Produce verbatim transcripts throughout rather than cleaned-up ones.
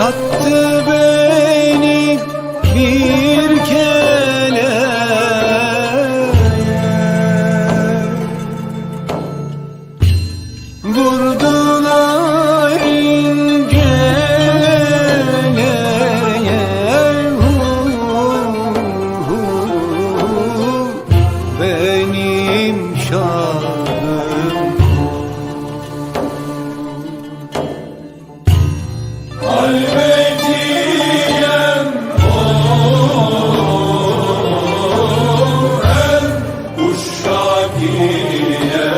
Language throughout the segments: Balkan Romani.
Attı beni bir kere. Vurdular inceleye, benim şahım. Halvetiyen o, hem uşak ile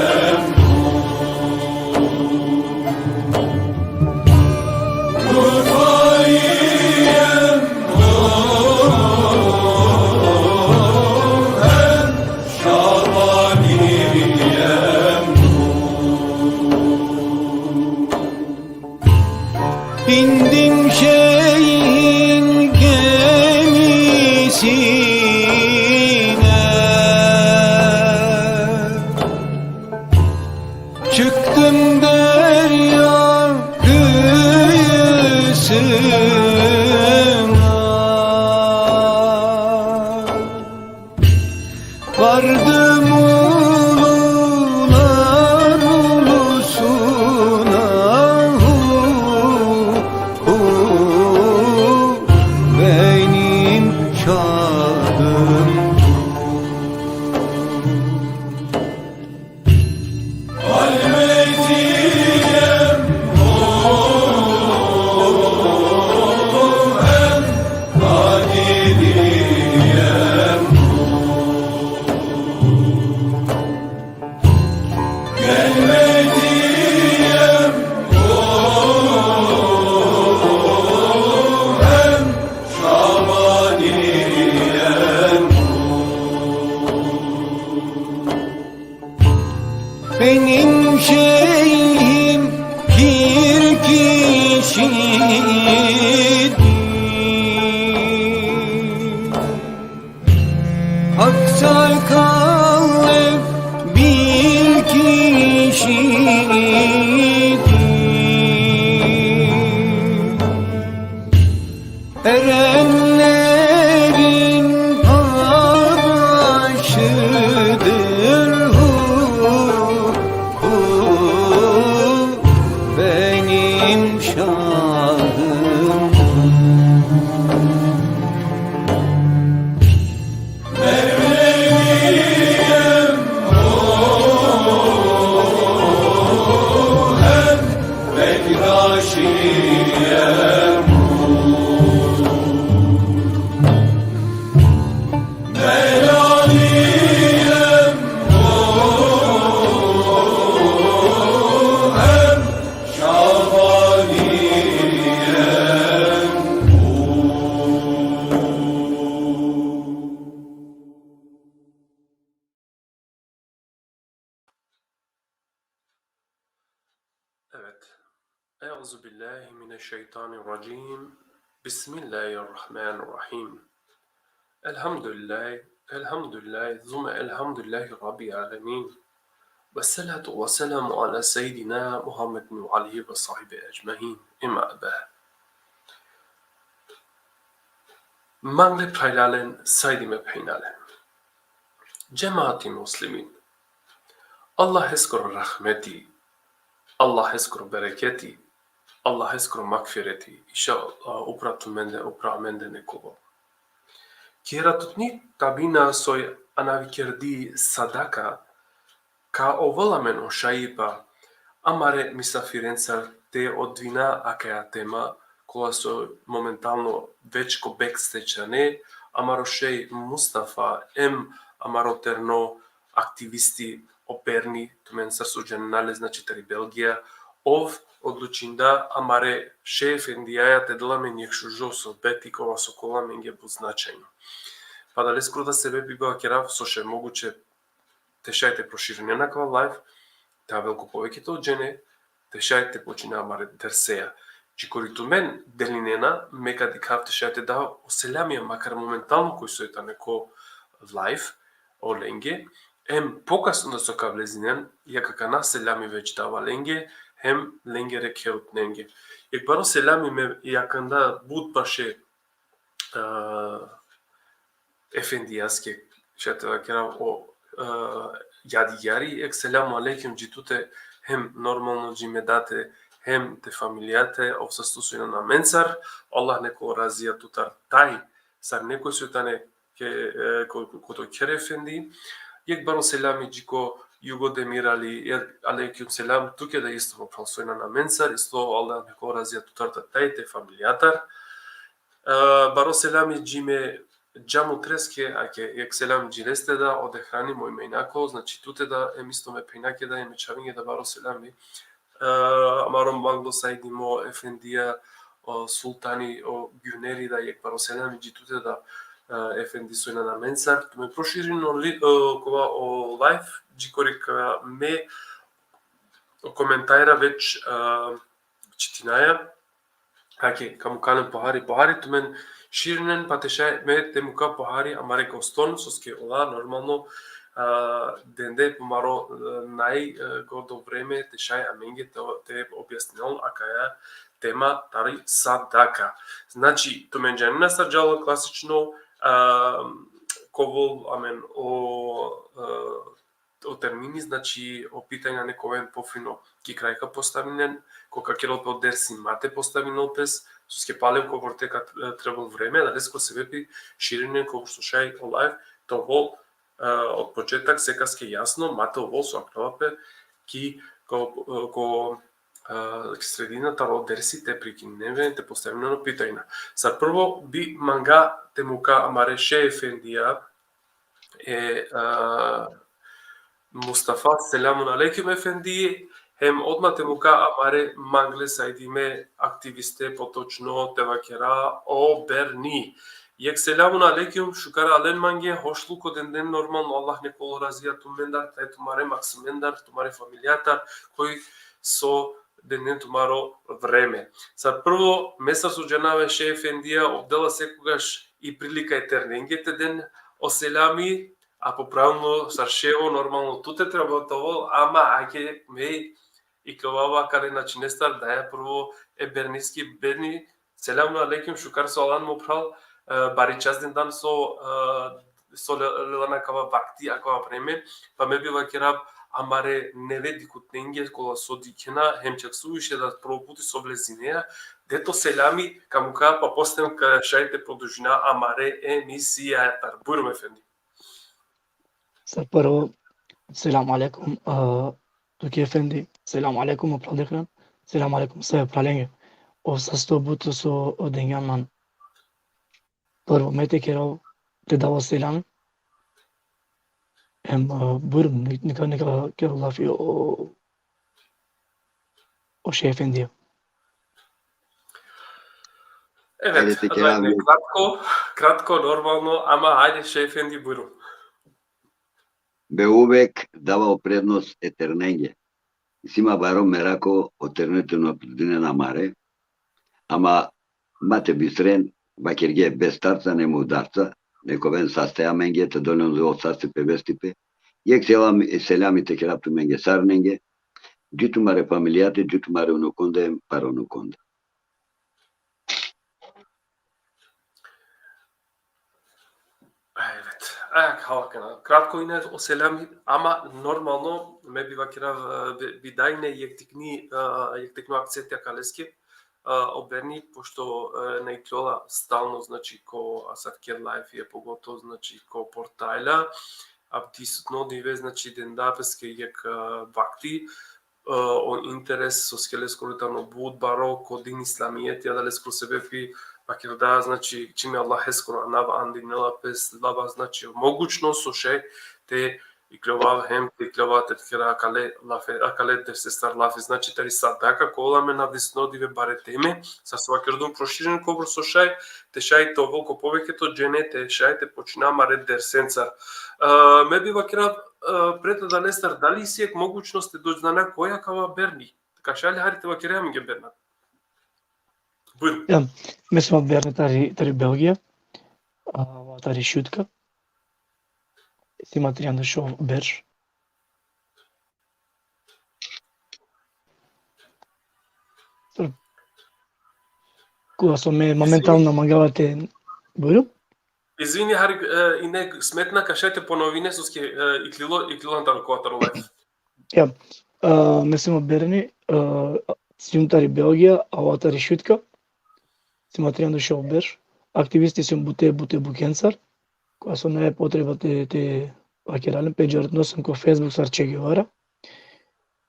İndim şeyhin gemisine. Çıktım derya kıyısına. Vardım ulular ulusuna. Hu, hu, benim şahım. Benim şeyhim bir kişidir. Aksakallı bir kişidir. Erenlerin paşıdır. Hu, hu, benim şahım. Evet. Euzu billahi mineşşeytanirracim. Bismillahirrahmanirrahim. Elhamdülillah, elhamdülillah, zumme elhamdülillahi rabbil alemin. Ve salatu ve selamu ala seyyidina Muhammedin ve alihi ve sahbihi ecmain. Emma ba'd. Mangle phralalen, sajdime phenjalen. Džemati muslimin. Allaheskoro rahmeti, Allaheskoro bereketi, Allaheskoro magfireti, inšallah, upra tumende, upra amende nek ovel. Ki eratutni tabina soj anavikerdi sadaka, ka ovel amen o šajipa amare misafirencar te odvina akaja tema, kola so momentalno već ko backstage ane, amaro šej Mustafa, em amaro terno aktivisti o Berni, tumen sar so džanena le, znači, tari Belgija, ov odlučinda amare šej efendijaja te del amen jekh šužo sohbeti, kova so ka ovel amenge but značajno. Pa adaleskoro da sebepi vakerav so šaj moguće te šaj te proširinen akava live, te avel ko poveće te džene, te šaj te počina amare derseja. Džikori tumen delinena, me ka dikhav te šaj te dav o selamija, makar momentalno koj soj tane ko live, olenge, em pokasno da so ka vlezinen, ja ka akana selami već dava lenge, hem lengere kherutnenge. Jekh baro selami me jakanda but baše, e, efendijaske, šaj te vakerav o, e, Jadijari, jekh selamu alejkum dži tute, hem normalno dži me date, hem te familijate, ov sasto so injan amencar, Allah nek ol razija tutar taj, sar nekoj so tane ke, e, ko, koto kher efendi. Jekh baro selami dži ko Jugo Demirali, e, alejkum selam, tuke da isto mo phral so injan amencar, isto Allah nek ol razija tutar taj te familijatar. E, baro selami dži me Džamutreske, ake jekh selam dži leste da, o Dehrani moj mejnako, znači tute da, em isto me phenjake da, em me čhavinge da baro selami. E, amaro manglo sajdimo efendija, o Sultani, o Gjuneri da, jekh baro selami dži tute da, e, efendi so injan amencar. Tumen proširinen o li-, e, kova o live, džikori ka me o komentara već, e, čitinaja. Ake, ka mukha len pohari, pohari tumen širinen, pa te šaj me te mukha pohari amare goston, soske ola normalno, a, dende po amaro, e, naj, e, gordo vreme te šaj amenge te, te objasninel akaja tema tari sadaka. Znači, tumen džanena sar džala klasično, a, ka ovol amen o, e, o termini, znači, o pitanja nek oven pofino ki kraj ka postavinen, ko ka kerel pe o dersi ma te postavinel pes, soske palem kobor te ka, e, trebel vreme, adaleske sebepi širinen kobor so šaj o live, te ovol, e, od početak sekaske jasno, ma te ovol so akava pe, ki, ko, e, ko, e, sredina taro dersi te prikininen, te postavinen o pitanja. Sar prvo bi manga te mukha amare šej efendija, e, e, Mustafa, selamun alejkum efendi, hem odma te mukha amare mangle sajdime aktiviste, potočno te vakera o Berni. Jekh selamun alejkum, šukar alen mange, hošluko denden normalno, Allah nek ol razija tumendar, te tumare maksimendar, tumare familijatar, koj so denden tumaro vreme. Sar prvo, me sar so džanava šej efendija, ov dela sekogaš i prilika e ternenge te den o selami, a po pravilno sar ševo normalno tute treba te ovol, ama ake me ikljovava akale načinestar, daja prvo e Berniske. Berni, selamun alejkum, šukar so alan mo phral, e, bari čast dendan so, e, so le-, lelan akava vakti, akava vreme, pa me bi vakerav amare neve dikhutnenge kola so dikhena, hem čak suviše da prvo puti so vlezinea, de to selami, ka mukha, pa posle ka šaj te produžina amare emisijatar. Bujrum efendi. Sar prvo, selamu alejkum, e, tuke efendi, selamu alejkum, o phral Dehran, selamu alejkum, sa e phralenge. Ov sasto but so, o, dengjan man. Prvo, me te kerav, te dava selam. Em, e, bujrum, nek-, neka, neka kerav lafi o, o šej efendi. Evet, hajde te kerav, hajde, kratko, kratko, normalno, ama hajde šej efendi, bujrum. Be uvek dava o prednost e ternenge. Isi ma baro merako o terne te naplodinen amare, ama ma te bistren, vakerge, bestarca, ne mudarca, nek oven saste amenge, te dolen o sastipe, vestipe. Jekh selam, selami te kerav tumenge sarnenge, dži tumare familijate, dži tumare unukonde, parunukonde. Evet. E, hvala kana. Kratko ine o selami, ama normalno, me bi vakerav, e, bi-, bi da ine jekh tikni, e, jekh tikno akcent akaleske, e, o Berni, pošto, e, na ikljola stalno, znači, ko asavke lajfija, pogotovo, znači, ko portala, avdisutno dive, znači, denda peske jekh, e, vakti, e, o interes soske leskoro tano but baro ko din islamijeti, adaleskoro sebepi vakerda, znači, čim e Allaheskoro anav andinela pes lava, znači, mogućnost so šaj te ikljovav hem te ikljovav te kera akale lafe, akale dersestar lafi, znači, tari sadaka, kola amen avdisutno dive bare teme, sar so vakerdum, proširinen kobor so šaj, te šaj te ovol ko poveketo džene, te šaj te počina amare dersencar. E, me bi vakerav, e, pred adalestar, dali isi jekh mogućnost te doznana koj akava Berni? Ka šaj li hari te vakere amenge, Bernard? Bujrum. Ja, me sijum Berni tari, tari Belgija, a, tari Šutka. Isi ma trianda šov berš. Kola so me momentalno mangava te, bujrum. Izvini, hari, e, ine smetna, ka šaj te ponovine, soske, e, iklilo, iklilo taro kova taro live. Ja, e, me sijum o Berni, e, sijum tari Belgija, ava tari Šutka. Sijum trianda šov berš. Aktivisti sijum bute, bute bukencar. Kola so nane potreba te, te vakera len, pendžarno sijum ko Facebook sar Che Guevara.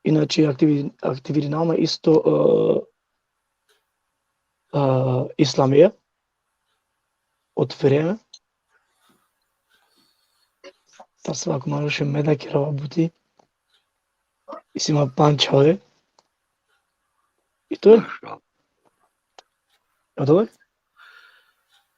Inače, aktivi-, aktivirinama isto, e, e, islamija. Od vreme. Taro svako manuš me da kerava buti. Isi ma panč čhave. I to je. Odova?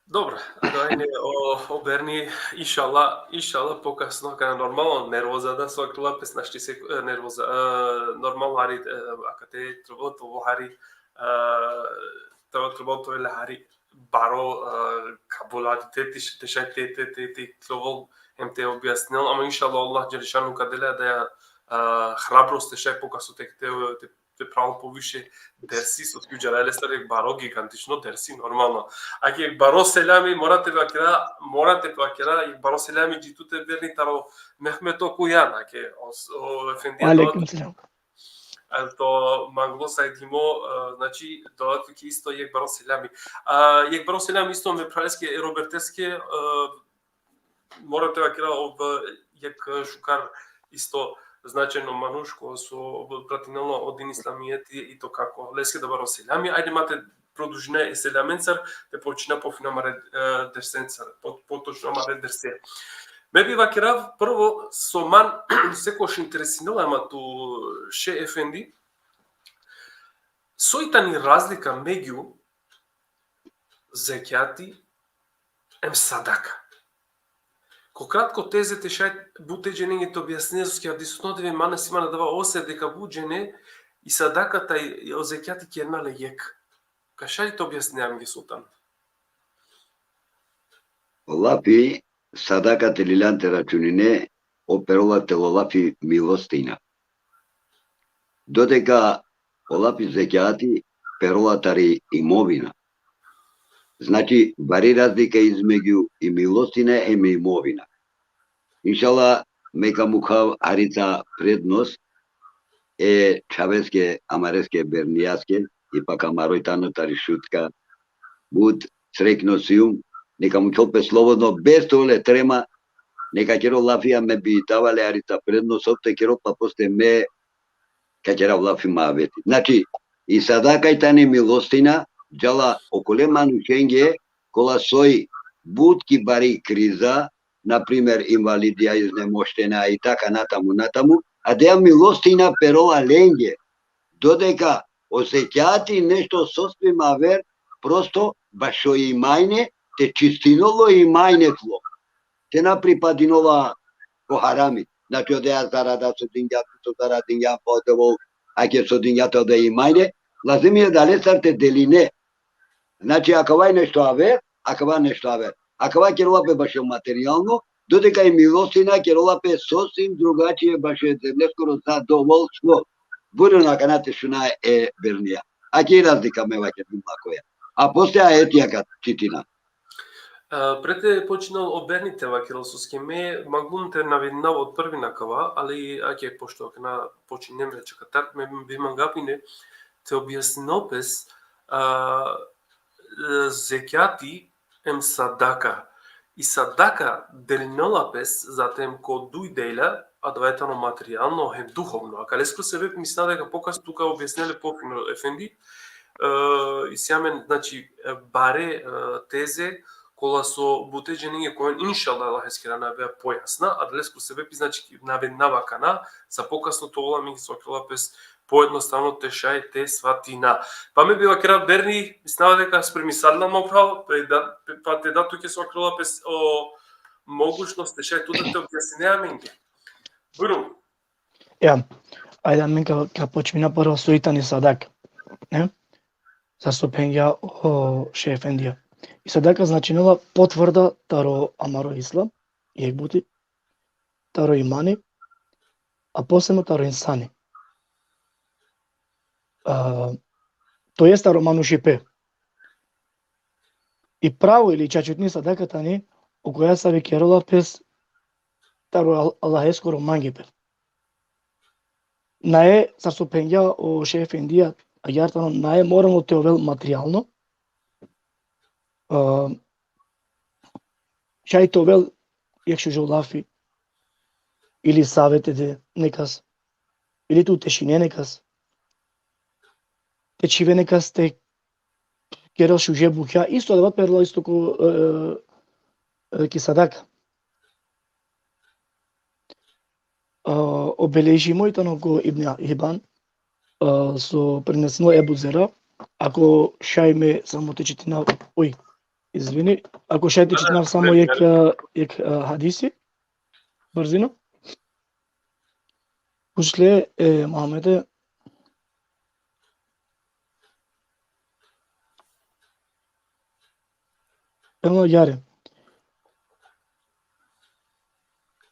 Dobro, ajde, o, o Berni, inšala, inšala, pokasno, kana normalno, nervoza da so akrola pes našti se, e, nervoza, e, normalno hari, e, akate, trebalo to hari, e, trebalo, trebalo to hele hari, baro, e, kabulati te, te, te šaj te, te, te, te, trebalo, hem te objasnil, ama inšala Allah dželle šanuhu ka del le da, e, hrabrost te šaj pokasno te, te, te, te pravol poviše dersi, soske džala lestar jekh baro gigantično dersi, normalno. Ake jekh baro selami, mora te vakera, mora te vakera, jekh baro selami dži tute Berni taro Mehmet Okujan, ake o, o efendi. Alejkum selam. E, to manglo sajdimo, e, znači, dola tuke isto jekh baro selami. A, jekh baro selami isto me phraleske, e, Roberteske, e, mora te vakera ov, e, jekh šukar isto značajno manuš, ko so pratinela o din islamijeti i to kako. Leske da baro selami, ajde ma te produžina e selamencar, te počina po fina amare, e, dersencar, po, potočno amare derse. Me bi vakerav prvo so man sekoš interesinela ma tu, še efendi, soj tani razlika megju zekjati em sadaka. Ko kratko teze te šaj bute džene te objasnine, soske avdisutno dive mane si man adava osjeti deka but džene i sadaka taj o zekjati kerena le jekh. Ka šaj te objasnine amenge so tano. O lafi sadaka te liljan te računine, o perola telo lafi milostina. Dodeka o lafi zekjati perola tari imovina. Znači, bari razlika izmegju i milostina hem i imovina. Inšala, me ka mukhav harica prednost e čhaveske, amareske Bernijaske, ipak amaro i tano tari Šutka, but srekno sijum, neka mukhol pe slobodno, bez te ole trema, neka kerol lafija, me bi dava le harica prednost, sov te kerol, pa posle me ka kerav lafi muhabeti. Znači, i sadaka i tani milostina, džala okole manušenge, kola soj but ki bari kriza, na primer, invalidija, iznemoštena i taka natamu, natamu, a deja milostina perola lenge, dodeka o zekjati nešto sosvim aver, prosto bašo imajne, te čistinol o imajne tlo. Te na pripadinol la ko harami. Znači, odeja zarada so dingja, so zaradingja, pa o Devel, ake so dingja te odeja imajne, lazim i adalestar te deline. Znači, akava i nešto aver, akava nešto aver. Akava kerola pe bašo materijalno, dodeka i milostina kerola pe sosvim drugačije bašo e Devleskoro zadovolstvo. Bujrun, akana te šuna e Bernija. Ake i razlika, me vakergjum akoja. A posle ajetija ka čitina. E, pre te počinel o Berni te vakerel, soske me manglum te navedinav od prvi na kava, ali ake, pošto akana počingjum već akatar, me bi mangava ine te objasninav pes, a, e, zekjati em sadaka. I sadaka delinela pes, zatim ko duj dela, adava i tano materijalno hem duhovno. Akaleskoro sebepi mislinava deka pokasno tu ka objasnine le pofino, efendi, e, isi amen, znači, e, bare, e, teze, kola so bute džene ko amen, inšallah, Allaheskere anavea pojasna, adaleskoro sebepi, znači, navedinava akana, za pokasno te ovel amenge so kerela pes pojednostavno te šaj te svatina. Pa me bi vakerav, Berni, mislinava deka spremisalna, mo phral, pa da, pa te da tuke so kerela pes o mogućnost te šaj tu da te objasnine amenge. Bujrun. Ja, ajde, amen ka, ka počmina prvo soj tani sadaka. Ne? Sar so phengja o šej efendija. I sadaka značinela potvrda taro amaro islam, jekh buti, taro imani, a posebno taro insani. A, to jest taro manušipe. I pravo ili čačutni sadaka tani, okoja savi kerela pes taro Al-, Allaheskoro mangipe. Nae, sar so phengja o šejh efendija, agjaar tano, nae moralno te ovel materijalno. A, šaj te ovel jekh šužo lafi, ili savete te de nekas, ili te utešine nekas, te čhive nekas te kerel šuže bukja, isto adava perela isto ko, e, e, ki sadaka. A, obeležimo i tano ko Ibn Hibban, a, so prenesimo Ebu Zera, ako šaj me samo te čitinav, oj, izvini, ako šaj te čitinav samo jekh, a, jekh, a, hadisi, brzino. Pučle e Muhammede, Phenela agjaar.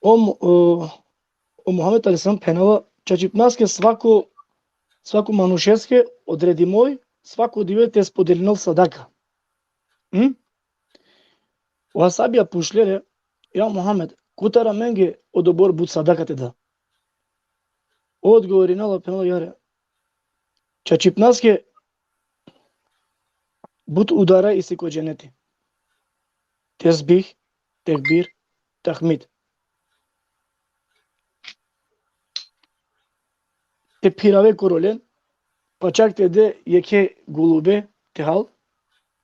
O, Mu-, o, o Muhammed alejhi selam phenela, čačipnaske svako, svako manušeske odredimoj, svako dive te spodelinel sadaka. Hm? O ashabija pučle le, ja Muhammed, kotar amenge odobor but sadaka te da? Ov odgovorinela, phenela agjaar. Čačipnaske but udara isi ko dženeti. Tesbih, tekbir, tahmid. Te phirave korolen, pa čak te de jekhe golube te hal,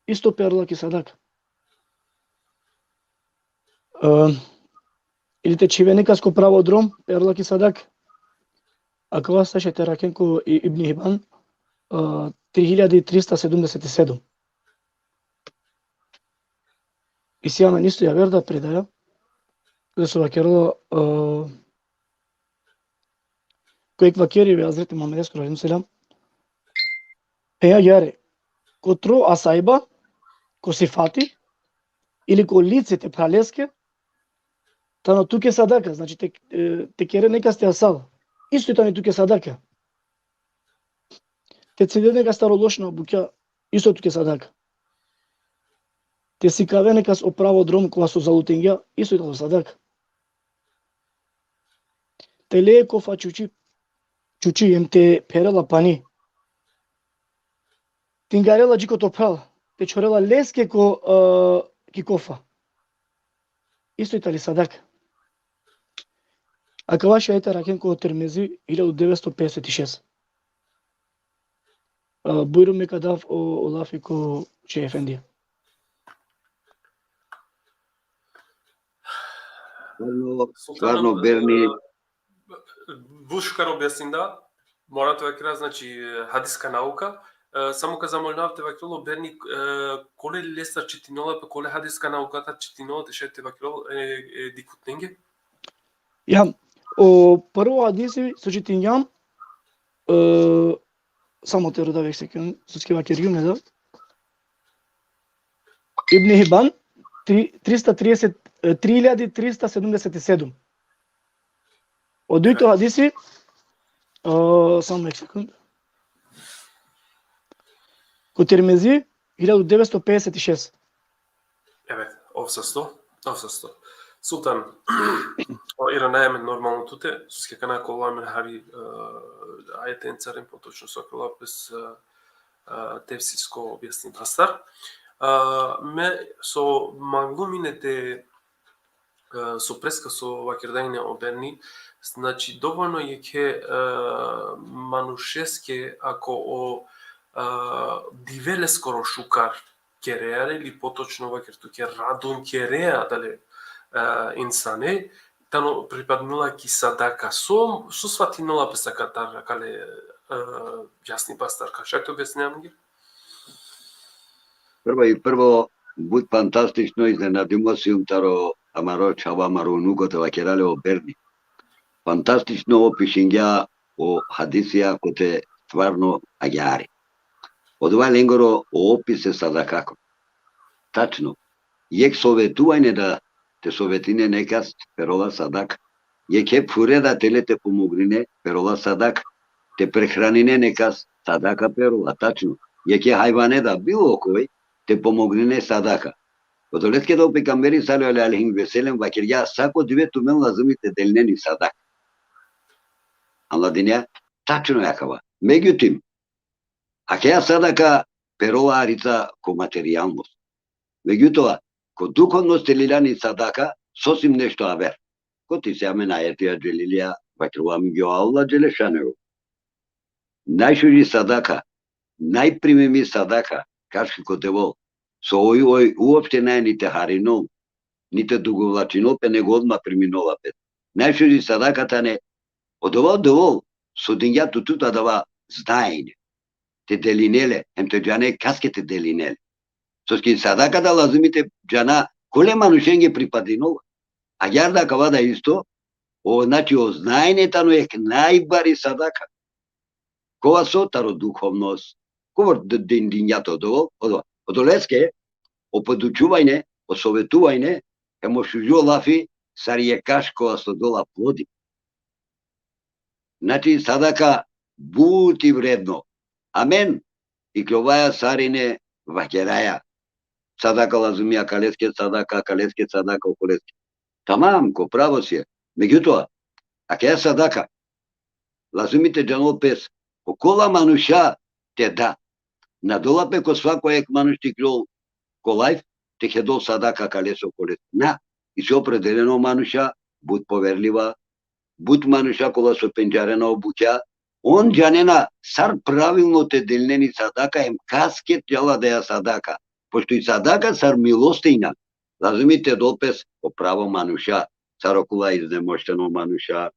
isto perela ki sadaka. E, ili te čhive nekas ko pravo drom, perela ki sadaka. Akava sa šaj te rakhen ko i-, Ibn Hibban, e, tri hiljade trista sedumdeset i sedum. Isi amen isto javer da predaja, gde so vakerela, e, ko jekh vakeribe Hazreti Muhammedeskoro alejhi selam, phenela agjaar, ko tro asajba, ko sifati, ili ko lice te phraleske, tano tuke sadaka, znači te, e, te kere nekas te asal, isto tani tuke sadaka. Te cide nekas taro lošna bukja, isto tuke sadaka. Te sikave nekas o pravo drom kova so zalutingja, isto tano sadaka. Te le kofa čuči, čuči em te pherela pani. Te ingarela dži ko to phral, te čhorela leske ko, e, ki kofa. Isto i tali sadaka. Akava šaj te rakhen ko Tirmizi, hiljadu devetsto pedeset i šest. A, bujrum, me ka dav o, o lafi ko šejh efendija. Stvarno, stvarno, Berni. But šukar objasninda, mora te vakera, znači, hadiska nauka. E, samo ka zamolinav te vakerel o Berni, e, kole lestar čitinela pe, kole hadiska nauka ta čitinela, te šaj te vakerel, e, e, dikhutnenge. Ja, o prvo hadisi so čitingjam, e, samo te rodav jekh sekund, so ke vakergjum, ne da. Ibn Hibban, tri-, trista trideset, e, tri hiljade trista sedumdeset i sedum. O dujto hadisi, e, samo jekh sekund. Ko Tirmizi, hiljadu devetsto pedeset i šest. Evet, ov sasto, ov sasto. Sultan, o, irana amen normalno tute, soske kana ka ovel amen hari, e, ajetencar, potočno so ka ovel pes, e, e, tefsirsko objasnibastar. E, me so manglum ine te, e, so preska so vakerda ine o Berni, znači, dovoljno jekhe, e, manušeske, ako o, e, dive leskoro šukar kerea, ili potočno vaker tuke, radon kerea, dale, e, insane, tano pripadnela ki sadaka. So, so svatinela pes akatar, akale, e, jasnibastar, ka šaj te objasnine amenge? Prvo i prvo, but fantastično, iznenadimo sijum taro amaro čhavo, amaro unuko, te vakera le o Berni. Fantastično opišingja o hadisija kote stvarno agjaar i. Odova lengoro o opis e sadakako. Tačno. Jekh sovetuvanje da te sovetine nekas, perola sadaka. Jekhe phure da tele te pomognine, perola sadaka. Te prehranine nekas, sadaka perola, tačno. jekhe hajvane da, bilo koj, te pomognine sadaka. Odoleske da o pejgamberi sallallahu alejhi ve sellem vakergja, sako dive tumen lazimi te delinen i sadaka. Anladinea? Tačno akava. Međutim, akaja sadaka perola harica ko materijalnost. Međutoa, ko duhovnost te liljan i sadaka, sosim nešto aver. Koti se amen ajetija dželilija, vakerela amenge o Allah dželešanuhu. Najšuži sadaka, najprimimi sadaka, kaški ko Devel, so oj, oj uopšte nane ni te harinol, ni te dugovlačinol pe, nego odma priminola pe. Najšuži sadaka tane odova o Devel, so dingja tut, tut adava znanje. Te deline le, hem te džane kaske te deline le. Soske i sadaka da lazimi te džana kole manušenge pripadinola. Agjaar da akava da isto, o, znači, o znanje tano jekh najbari sadaka. Kova so? Taro duhovnost. Kobor d-, din-, dingja te o Devel, odo-, odoleske, o podučuvanje, o sovetuvanje, hem o šužo lafi, sar jekh kaš kova so dola plodi. Znači, sadaka but i vredno. Amen ikljovaja sarine, vakeraja. Sadaka lazimi akaleske, sadaka akaleske, sadaka okoleske. Tamam, ko pravo si. Međutoa, akaja sadaka lazimi te džanol pes, okola manuša te da. Na dola pe ko svako jekh manuš te iklol ko lajf, te kedol sadaka akalese, okolese. Na, isi opredeleno manuša, but poverliva, but manuša kola so pendžarena o bukja, on džanena sar pravilno te delinen i sadaka, hem kaske džala daja sadaka. Pošto i sadaka sar milost ina, lazimi te dol pes o pravo manuša, sar okola iznemošteno manuša,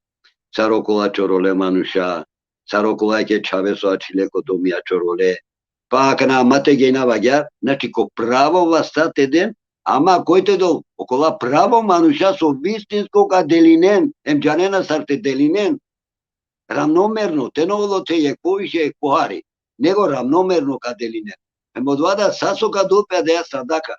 sar okola čorole manuša, sar okola jekhe čhave so ačhile ko dom, a čorole. Pa akana ama te gejna agjaar, znači, ko pravo vasta te den, ama koj te dol? Okola pravo manuša so vistinsko ka delinen, hem džanena sar te delinen. Ravnomerno, te na ovel ote jekh poviše, jekh pohari, nego ravnomerno ka delinen. Hem odova da sa so ka dol pe adaja sadaka,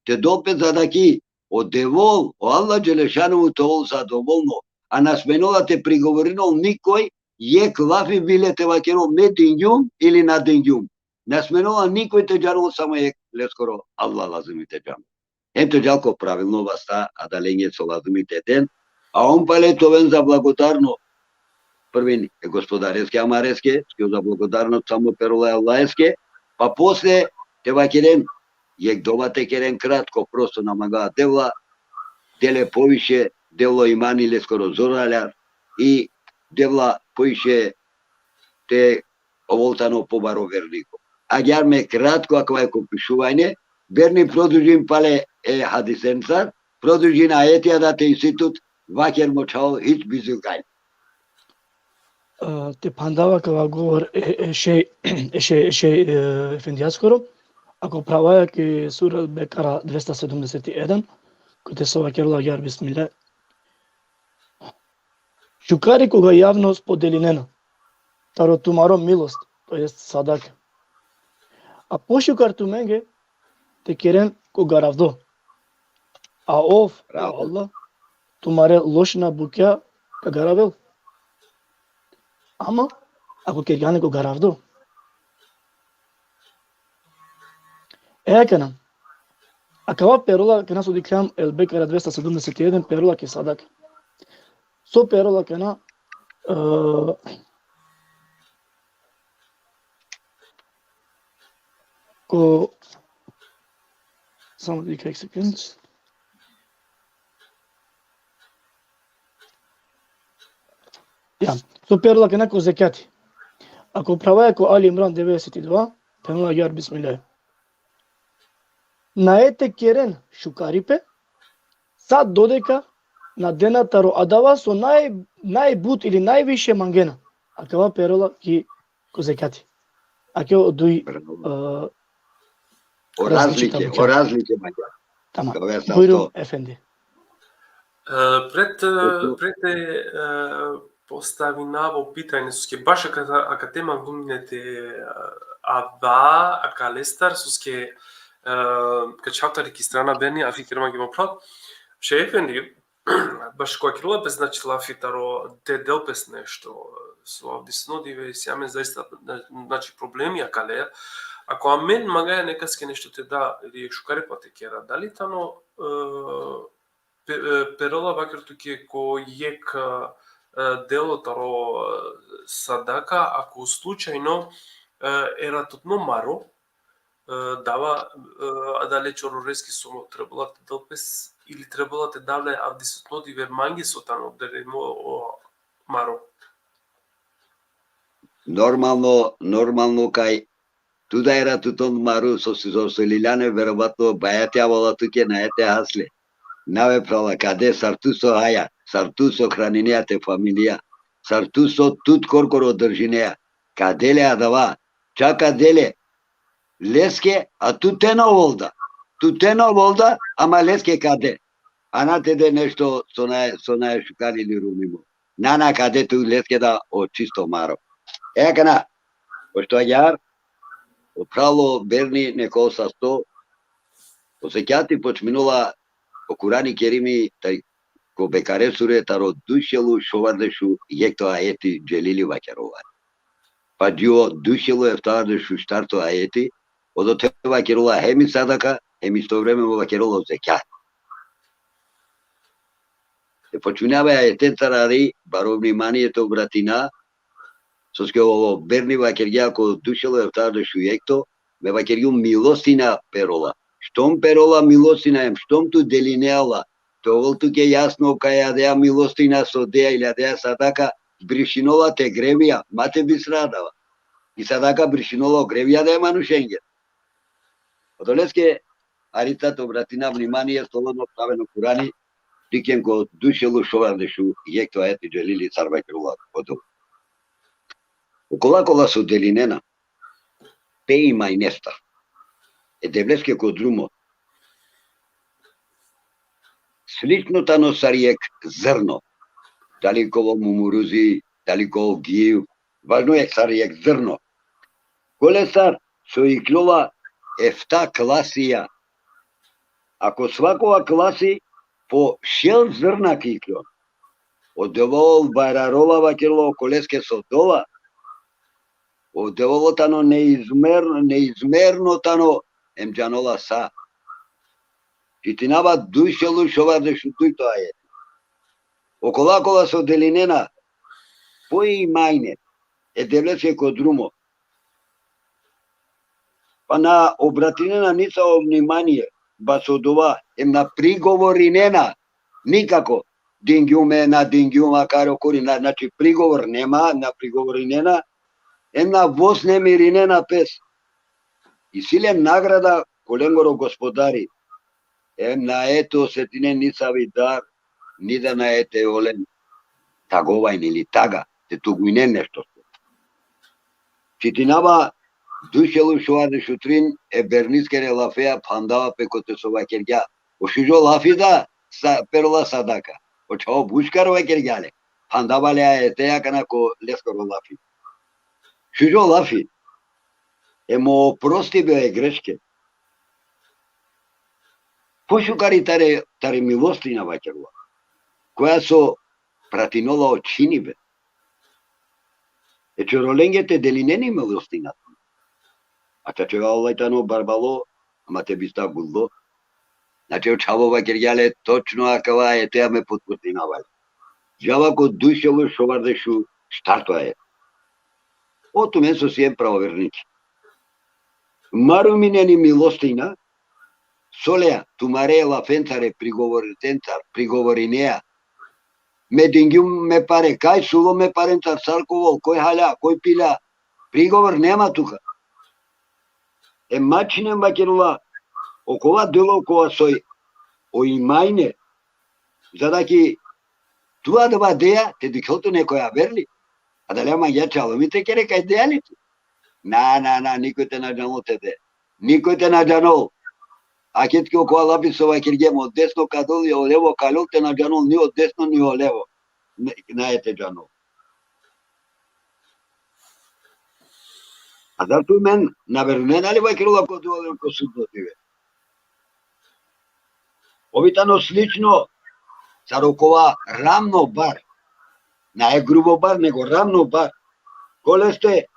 te dol pe za da ki o Devel, o Allah dželešanuhu te ol zadovolno, a na smenola te prigovorinol nikoj, jekh lafi bile te vakerol me dingjum ili na dingjum. Na smenola nikoj te džanol, samo jekh leskoro Allah lazimi te džanol. Hem te džal ko pravilno vasta adalenge so lazimi te den, a on pale te oven zablagodarno, prven e Gospodareske amareske, so zablagodarno samo perola e Allaheske, pa posle te vakeren, jekh dova te keren kratko, prosto, na mangava Devla, te le poviše, Devlo imani leskoro zoraljar, i Devla poviše te ovel tano pobaro verniko. Agjaar me kratko akava ko pišuvanje, berni, produžin pale e hadisencar, produžin ajetija da te isi tut, vaker mo čhavo, hič bizi gajn. E, te phandava akava govor e, e šej, e šej, e šej, e, efendijaskoro, ako pravaja ki sura Bekara dvesta sedumdeset i jedan, kote so vakerela agjaar, bismillah. Šukari koga javno spodelinena taro tumaro milost, to jest sadaka. A pošukar tumenge te keren ko garavdo. A ov, o Allah, tumare lošna bukja ka garavel. Ama, ako kergjane ko garavdo. E akana. Akava perola akana so dikhljan, El Bekara dvesta sedumdeset i jedan, perola ki sadaka. So perola akana, e, ko, samo dikha jekh sekund. Ja, so perola akana ko zekjati. Ako pravaja ko Ali Imran devedeset i dva, phenela agjaar, bismillah. Nae te keren šukaripe, sa dodeka na dena taro adava so naj, najbut ili najviše mangena. Akava perola ki, ko zekjati. Ake o duj, Bravo. E, O razlike, o razlike, mangja. Tamam. Kava sa Bujrum, to. Efendi. E, pred, e, pred te, e, postavinav o pitanje, soske baš aka, aka tema gumne te, e, ava, akalestar, soske, e, ka čhav tari ki strana berni, afi kerma ki mo phral. Šej Efendi, baš ko kerela pes, znači, lafi taro te del pes nešto, so avdisno dive si amen zaista, znači, problemi akale, Ako amen mangaja nekaske nešto te da, ili šukaripa te kera, dali tano, e, pe-, e, perola vakir tuke ko jekh, e, delo taro, e, sadaka, ako slučajno, e, era tutno maro, e, dava, e, adale čororeske so trebela te del pes, ili trebela te dale avdisutno dive mange so tano deremo o maro. Normalno, normalno kaj tu da era tuton maro so si so liljane, verovatno baja te avala tuke, nae te hasle. Nave prala, kade, sar tu so haja, sar tu so hraninea te familija, sar tu so tut korkoro držinea, kade le adava, čak kade le, leske, a tu te na ovel da. Tu te na ovel da, ama leske kade. A na te de nešto so nae, so nae šukar ili rumimo. Na, na, kade tu leske da o čisto maro. E akana, pošto agjaar, o pralo Berni neko sasto, o zekjati počminela, o Kurani Kerimi, taj ko Bekare sure, taro dušelu šovardeš u jekhto ajeti Dželili vakerola. Pa dži o dušelu eftavardeš u štarto ajeti, odote vakerola hem i sadaka, hem isto vreme vakerola o zekjat. E počminava e ajetencar ari, baro vnimanie te obratina, soske o Berni vakergja ko dušelu eftavardeš u jekhto, me vakergjum milostina perola. Štom perola milostina, em štom tu delinea la, te ovel tuke jasno kaj adea milostina so dea ili adea sadaka, brišinola te grevija, ma te bisra adava. I sadaka brišinola o grevija adea manušenge. Odoleske, arica te obratina vnimanie, slobodno ptaven o Kurani, dikhen ko dušelu šovardeš u jekhto ajeti Dželili sar vakerola odote. Okola kola so delinena, pe imajnesta, e Devleske ko drumo, slično tano sar jekh zrno, dali kolo mumuruzi, dali kolo giv, važno e sar jekh zrno. Kolestar so ikljola efta klasija. Ako svakova klasi po šel zrna ka ikljon, o Devel bajrarola, vakerela, okoleske so dola. O Devel tano neizmerno, neizmerno tano, em džanola sa. Čitinava dušelu šovardeš u dujto ajeti. Okola kola so delinena, po imajne, e Devleske ko drumo, pa na obratinena nicavo vnimanie bašo dova, em na prigovorinena nikako, dingjum e, na dingjum, akari okori, na, znači, prigovor nema, na prigovorinena, em na voznemirinena pes. Isi len nagrada ko lengoro Gospodari, em nae te osetinen nisavi dar, ni da nae te olen tagovajn ili taga, te tugujnen nešto. Čitinava dušelu šovardeš u trin e Berniskere lafeja, phandava pe kote so vakergja. O šužo lafi da, sa, perola sadaka. O čhavo but šukar vakergja le. Phandava le ajeteja akana ko leskoro lafi. Šužo lafi. Em o prostibe e greške. Pošukari tari, tari milostina vakerela, koja so pratinola o čhinibe. E čorolenge te delinen i milostina. A čačeva, olaj tano barbalo, ama te bista gullo. Znači, o čhavo vakergja le, točno akava ajeteja me potvrđinava le. Džava ko dušelu šovardeš u štarto ajet. O tumen so sien pravovernici. Ma ruminen i milostina, solea, tumare lafencar e prigovoritencar, prigovorinea. Me dingjum me pare, kaj sulo me parencar, sar ka ovel, koj halja, koj pilja. Prigovor nema tuka. E ma čhinen, vakerela, okova delo kova soj o imajne, za da ki tu adava dea, te dikhel tu nekoj aver li. Adalea mangea čalumi te kere kaj dea li tu. Na, na, na, nikoj te na džanol te de. Nikoj te na džanol. Aked ki okova lafi so vakergjem, o desno ka dol, o levo ka lol, te na džanol ni o desno ni o levo. Ne, nae te džanol. A zar tumen na verujnen, ali vakerela, ko dova ko sudno dive. Ov i tano slično sar okova ravno bar. Nae grubo bar, nego ravno bar. Koleste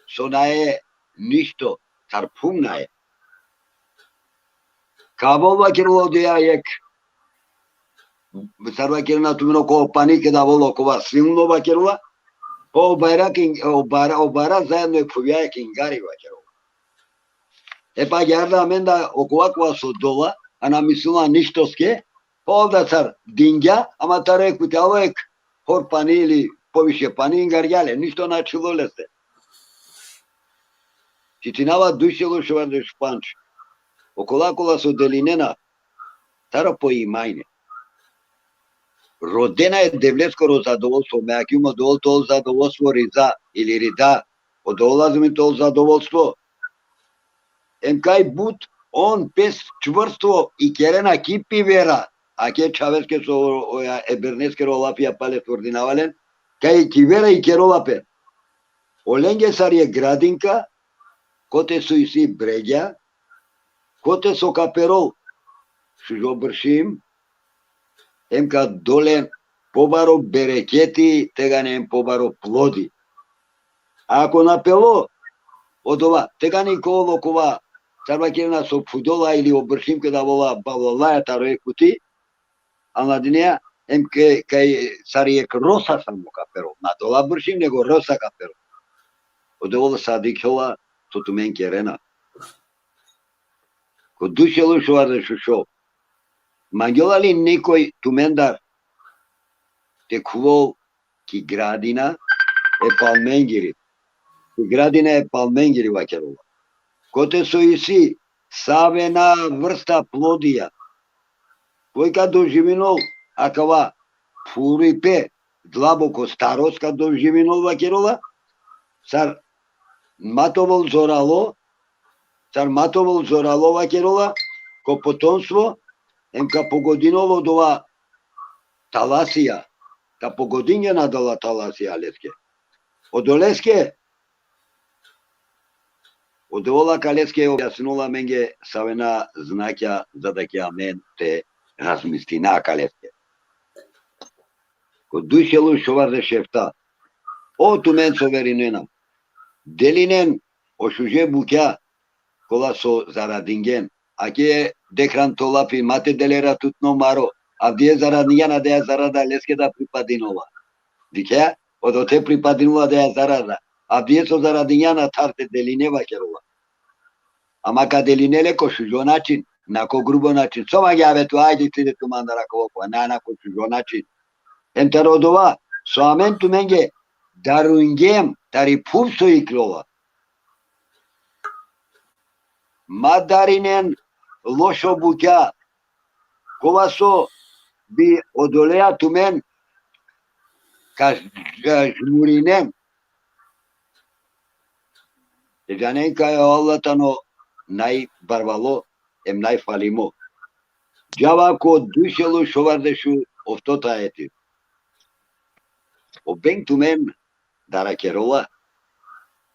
so nae ništo sar phum nae. Ka avol vakerela odoja jekh, sar vakerena tumen, okova pani keda avol okova silno vakerela, pa o bajra, o bajra, o bajra zaedno e phuvjaja ka ingari vakerela. E pa agjaar da amen da okova kova so dola, a na mislinola ništoske, pa ov da sar dingja, ama taro jekh puti alo jekh hor pani ili poviše pani ingargja le, ništo na ačhilo leste. Čitinava duj selo šovardeš u pandž. Okola kola so delinena, taro poimanje. Rodena e Devleskoro zadovolstvo, me akjum odol tol zadovolstvo, riza ili rida, odol lazumi tol zadovolstvo. Em kaj but on pes čvrsto ikerena ki pi vera, ake čhaveske so, oja, e berneskero lafija pale tvrdinava len, kaj ki vera ikerola pe. Olenge sar jekh gradinka, kote so isi bregja, kote so ka perol šužo bršim, em ka dolen pobaro bereketi, tegani em pobaro plodi. A ako na pelo odova, tegani ka ovel okova, sar vakerena, so phudola ili o bršim keda avola balalaja taro jekh puti, a na dinea, em kaj, kaj sar jekh rosa samo ka perol. Na dola bršim, nego rosa ka perol. Odova sa dikhjola so tumen kerena. Ko duj selo šovardeš u šov. Mangjola li nikoj tumendar te khuvol ki gradina e palmengiri? Ki gradina e palmengiri vakerola. Kote so isi savena vrsta plodija. Koj ka doživinol akava phuripe, dlaboko starost ka doživinol vakerola, sar ma te ovel zoralo, sar ma te ovel zoralo vakerola, ko potomstvo, em ka pogodinol odova talasija, ka pogodingjen adala talasija leske. Odoleske, odola kaleske objasninola amenge savena znakja, za da ke amen te razmislina kaleske. Ko duj selo šovardeš efta. O tumen so verinena, delinen o šuže bukja, kola so zaradingen. Ake dekh ran to lafi, ma te dele ratutno maro. Avdive zaradingjan, adaja zarada leske da pripadinola. Dikhe, odote pripadinola adaja zarada. Avdive so zaradingjan, a tharde deline vakerola. Ama ka deline le ko šužo način, na ko grubo način. So mangea be tu, ajde ti de tu mandar akava, na, na, ko šužo način. Em taro odova so amen tumenge darungjem tari phuv so iklola. Ma darinen lošo bukja, kova so bi odoleja tumen ka ž-, žmurinen. Te džanen kaj o Allah tano najbarvalo em najfalimo. Džava ko duj selo šovardeš u oftoto ajeti. O beng tumen darakerola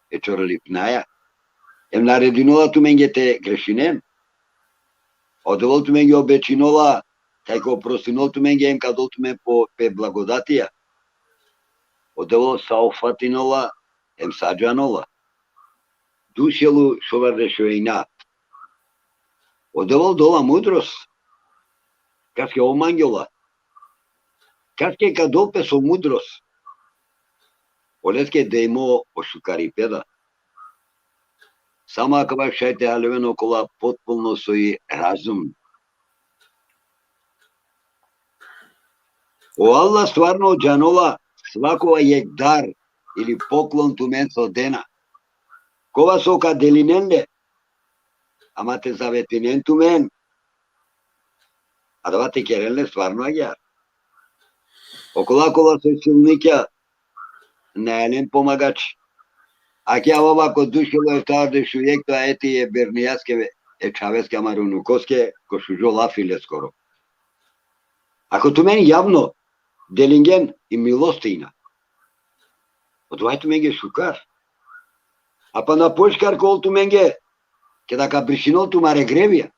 e čorolipnaja. Em naredinola tumenge te grešinen. O Devel tumenge obečinola kaj ka oprostinol tumenge em ka dol tumen po pe blagodatija. O Devel sa ofatinola em sa džanola. Duj selo šovardeš u ejna. O Devel dola mudrost. Kaske ov mangjola. Kaske ka dol pe so mudrost. Oleske dejmo o šukaripe da. Samo akava šaj te haljoven okola potpuno so i razum. O Allah stvarno džanola svakova jekh dar ili poklon tumen so dena. Kova so ka delinen le, ama te zavetinen tumen, adava te keren le stvarno agjaar. Okola kola so silnikja, nane len pomagači. Ake avava ko duj selo eftavardeš u jekhto ajeti e bernijaske, e čhaveske, amare unukoske, ko šužo lafi leskoro. Ako tumen javno delingen, i milost ina. Odova tumenge šukar. A panda pošukar ka ol tumenge, keda ka brišinol tumare grevija.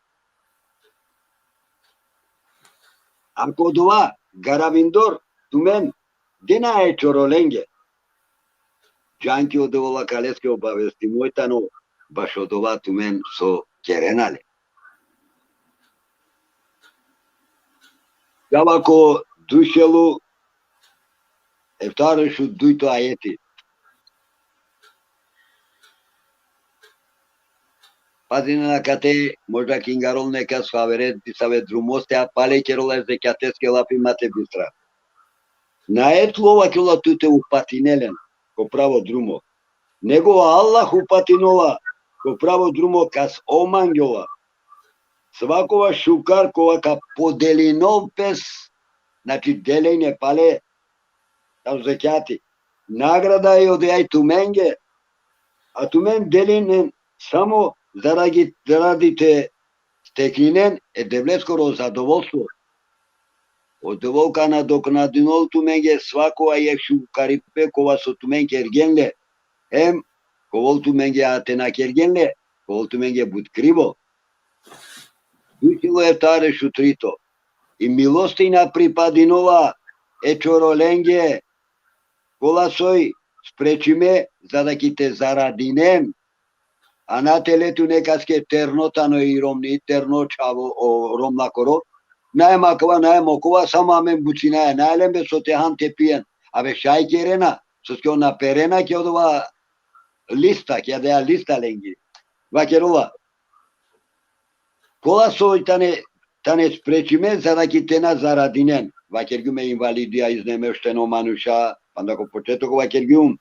Ako odova garavindor tumen dena e čorolenge, džan ki o Devel akaleske obavestimoj tano bašo odova tumen so kerena le. Džava ko duj šel u eftaroš u dujto ajeti. Pazinen akate, možda ka ingarol nekas so avere disave drumoste, a pale kerela zekjateske lafi ma te bistra. Nae tlo vakerela tu te upatine len ko pravo drumo. Nego Allah upatinela ko pravo drumo kas ov mangjola. Svakova šukar kova ka podelinol pes, znači delejne pale, taro zekjati. Nagrada i odejaj tumenge, a tumen delinen samo zaradi, zaradi te steklinen e Devleskoro zadovolstvo. O Devel ka nadoknadinol tumenge svakova jekh šukaripe kova so tumen kergjen le, hem ka ovol tumenge a te na kergjen le, ka ovol tumenge but krivo. Duj šel u eftaroš u trito. I milostinja pripadinola e čorolenge, kola soj sprečime za da ki te zaradinen, a na te le tu nekaske terno tano i romni, terno čhavo o romnjakoro, nae makova, nae mokova, samo amen bučinaja, nae len be so te han te pijen, a be šaj kerena, soske on na perena ki odova lista, ki adaja lista lengi. Vakerela, kola soj tane, tane sprečime za da ki te na zaradinen. Vakergjum e invalidija, iznemešteno manuša, panda ko početok vakergjum.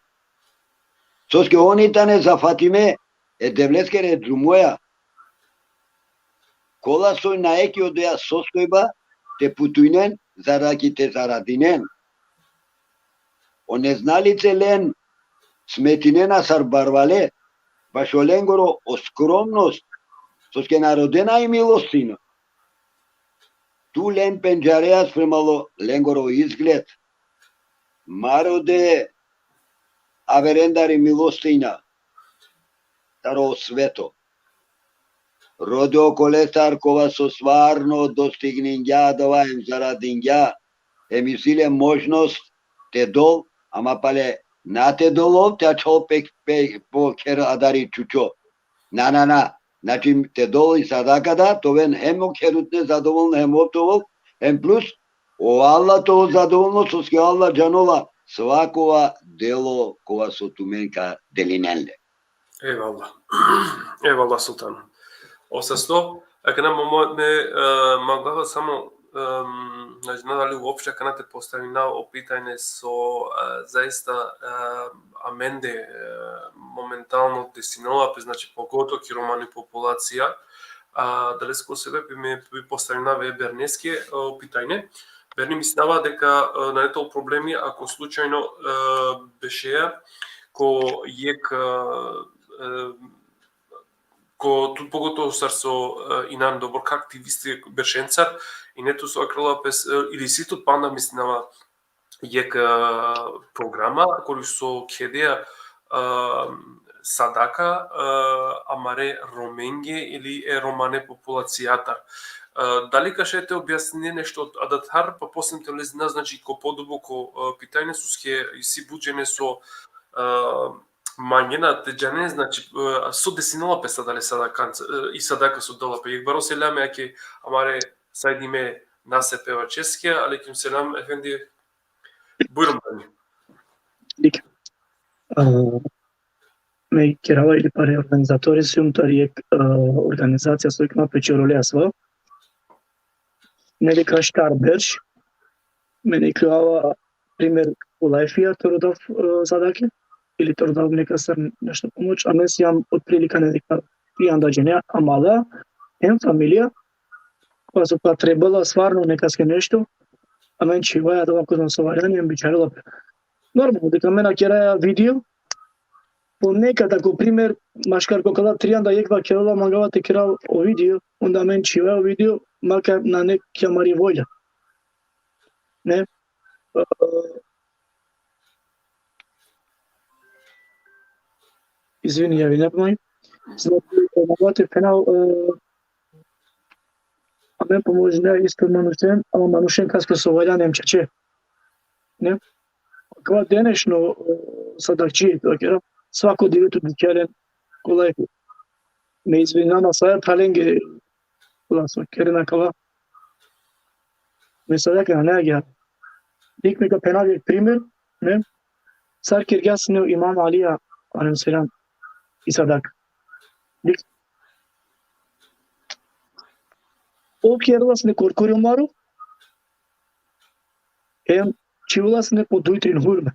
Soske oni tane zafatime e Devleskere drumoja. Kola soj nae ki odoja sostojba te putujnen, za da ki te zaradinen. O neznalice len smetinena sar barvale, bašo lengoro o skromnost, soske na rodena i milostinja. Tu len pendžareja sprema o lengoro izgled. Ma rode averendar i milostinja taro sveto. Rode okolestar kova so stvarno dostigningja adava hem zaradingja, hem isi le možnost te dol, ama pale na te dol ov, te ačhol pe, pe, po kher adari čučo. Na, na, na. Znači, te dol i sadaka da, te oven hem o kherutne zadovolno, hem ov te ovol, hem plus, o Allah te ovol zadovolno, soske Allah džanola svakova delo kova so tumen ka delinen le. Ejvallah. Ejvallah, Sultan. O sasto, akana mo, mo, me, e, mangava samo, em, ne znam dali uopšte akana te postavina o pitanje so, e, zaista, e, amende, e, momentalno desinela pe, znači, pogotovo ki romani populacija, a, adaleske sebepi me bi postavina ve berneske, e, o pitanje. Berni mislinava deka, e, nane tol problemi ako slučajno, e, bešea ko jekh, e, e, ko tut pogotovo sar so, e, inan doborka aktivisti beršencar, ine tut so akrela pes, e, ili isi tut panda mislinava jekh, e, programa, kori so kedea, e, sadaka, e, amare romenge ili e romane populacijatar. E, dali ka šaj te objasnine nešto adatar, pa posle te lezina, znači, ko poduboko, e, pitanje, soske isi but džene so, e, mangena te džanen, znači, e, so desinela pe sa adale sadakanca, e, i sadaka so dela pe. Jekh baro selami ake amare sajdime Nase Pevačeske, alejkum selam, efendi. Bujrum, bujrum. Dik. A, me kerava ili pare organizatori sum tar jekh, a, organizacija so ikna pe Čorolea sva. Neli ka štar berš. Me niklava primer u lajfija te rodav, e, sadake, ili te rodav nekasar nešto pomoć, a me sijam otprilika neka trianda džene, amala, hem familija, koja so ka trebela stvarno nekaske nešto, amen čhivaja adava kozom so valjani, em bičharela pe. Normalno, deka amen akeraja video, ponekad, ako primer, maškar ko kala trianda jekh vakerela mangava te kerav o video, onda amen čhivaja o video, makar nane ki amari volja. Ne? E, izvini, ja, ne, moj. Znači, e, mangava te phena, e, amen pomožina isto manušen, ama manušen kaske so valjani em čače. Ne? Akava denešno, e, sadakči, vakera, svako dive tu dikhea len ko lajfi. Me izvinava sa e phralenge, kola so kerena kava. Me sadaka nane agjaar. Dikh, me ka phenav jekh primer, ne? Sar kergja sine o Imam Alija, alejhi selam, i sadaka. Dikh. Ov kerela sine korkori o maro, em čhivela sine po duj trin hurme.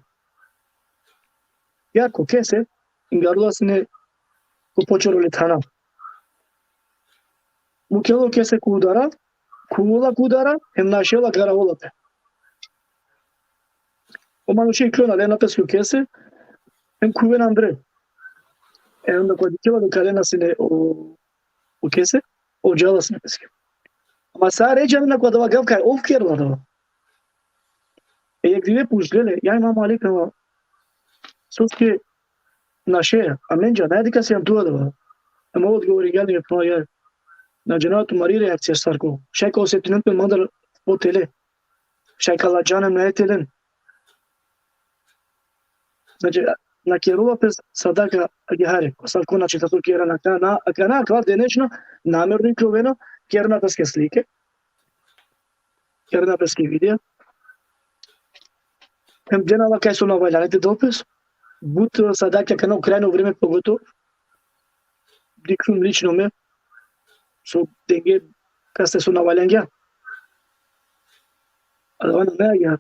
Ja ko kese, ingarela sine ko počorole thana. Mukhela o kese ko udara, khuvela ko udara, em našela, garavela pe. O manuša iklona, lena pes ko kese, em khuvena andre. E onda kova dikhela deka lena sine o, o kese, ov džala sine peske. Ama sa re džanena ko adava gav kaj ov kerela adava. E jekh dive pučle le, ja Imam Ali, ama soske naše, amen džanaja deka sian tu adava. Ama ov odgovoringja le, pa ja, na džanav tumari reakcija sar ka ovel. Šaj ka osetinen pe mandar po tele. Šaj ka ladžanen, na e telen. Znači, na kerela pes sadaka agjaar, ko sar ko način so kerena akana, akana, akava denešno, namerno iklovena, kerena peske slike, kerena peske videa. Em dena la kaj so na valjani te del pes, but sadaka akana u krajno vreme pogotovo, dikhljum lično me, so denge kaste so na valjangja. Adava nane agjaar.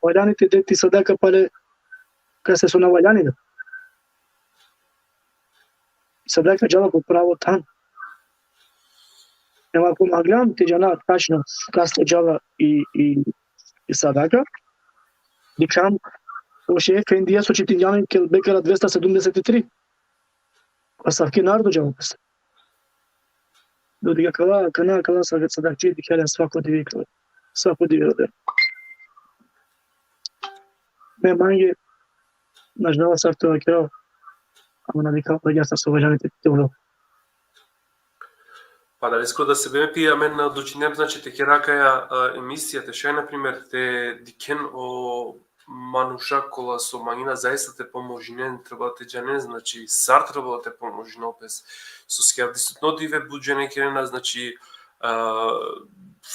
Valjani te de ti sadaka pale kaste so na valjani da. Sadaka džala po pravo than. Em ako mangljam te džana tačno kaste džala i, i, i sadaka, dikhljam o šejh efendija so čitingja amen kel Bekara dvesta sedumdeset i tri. Asavke narodo džala pes. Dodika kala, akana, kala sa, sadakči dikhela svako dive kala. Svako dive, da. Me mange, na džala sar te vakerav, ama na dikha pa ja sa so valjani te, te ulo. Pa da, isko da se beme pi, amen odlučinem, znači, te kera akaja, a, emisija, te šaj, na primer, te dikhen o manuša kola so mangena zaista te pomožinen, treba te džanen, znači, sar treba te pomožinel pes. Soske avdisutno dive but džene kerena, znači, a,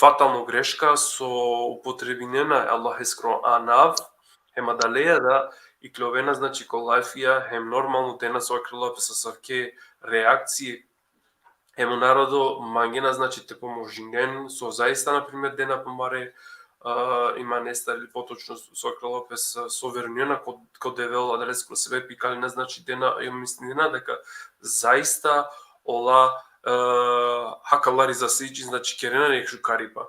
fatalno greška, so upotrebinena e Allaheskoro anav, hem adaleja da iklovena, znači, ko lajfija, hem normalno dena so kerela pes asavke reakcije, hem o narodo mangena, znači, te pomožinen, so zaista, na primer, dena pumare, a, imanestar ili potočno so kerela pes, so verujnena ko, ko Devel, adaleske sebepi kalena, znači, dena, e, mislinena deka zaista ola, e, hakalari zasiđi, znači, kerena jekh šukaripa.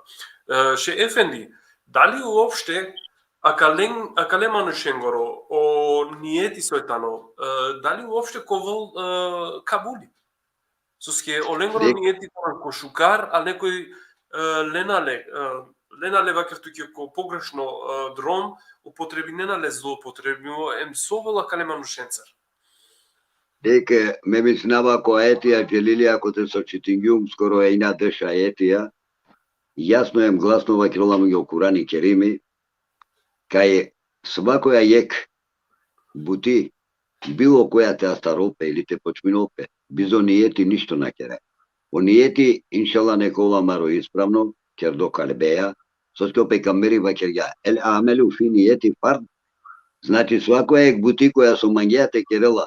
E, šejh efendi, dali uopšte akalen, akale manušengoro o nijeti soj tano, e, dali uopšte ka ovel, e, kabuli? Soske olengoro Dek- nijeti tano ko šukar, a nekoj, e, lena le, e, lena le, vaker tuke, ko pogrešno, e, drom, upotrebinena le zloupotrebivo, em so ovel akale manušencar. Dek, me mislinava ko ajetija dželilija kote so čitingjum, skoro enja deš ajetija, jasno em glasno vakerela mange o Kurani Kerimi, kaj svakoja jekh buti, bilo koja te astarol pe ili te počminol pe, bizo nijeti ništo na kera. O nijeti, inšallah, neka ovel amaro ispravno, kerdo kalbeja, soske o pejgamberi vakergja, el amelu fi nijeti fard, znači, svakoja jekh buti koja so mangea te kerela,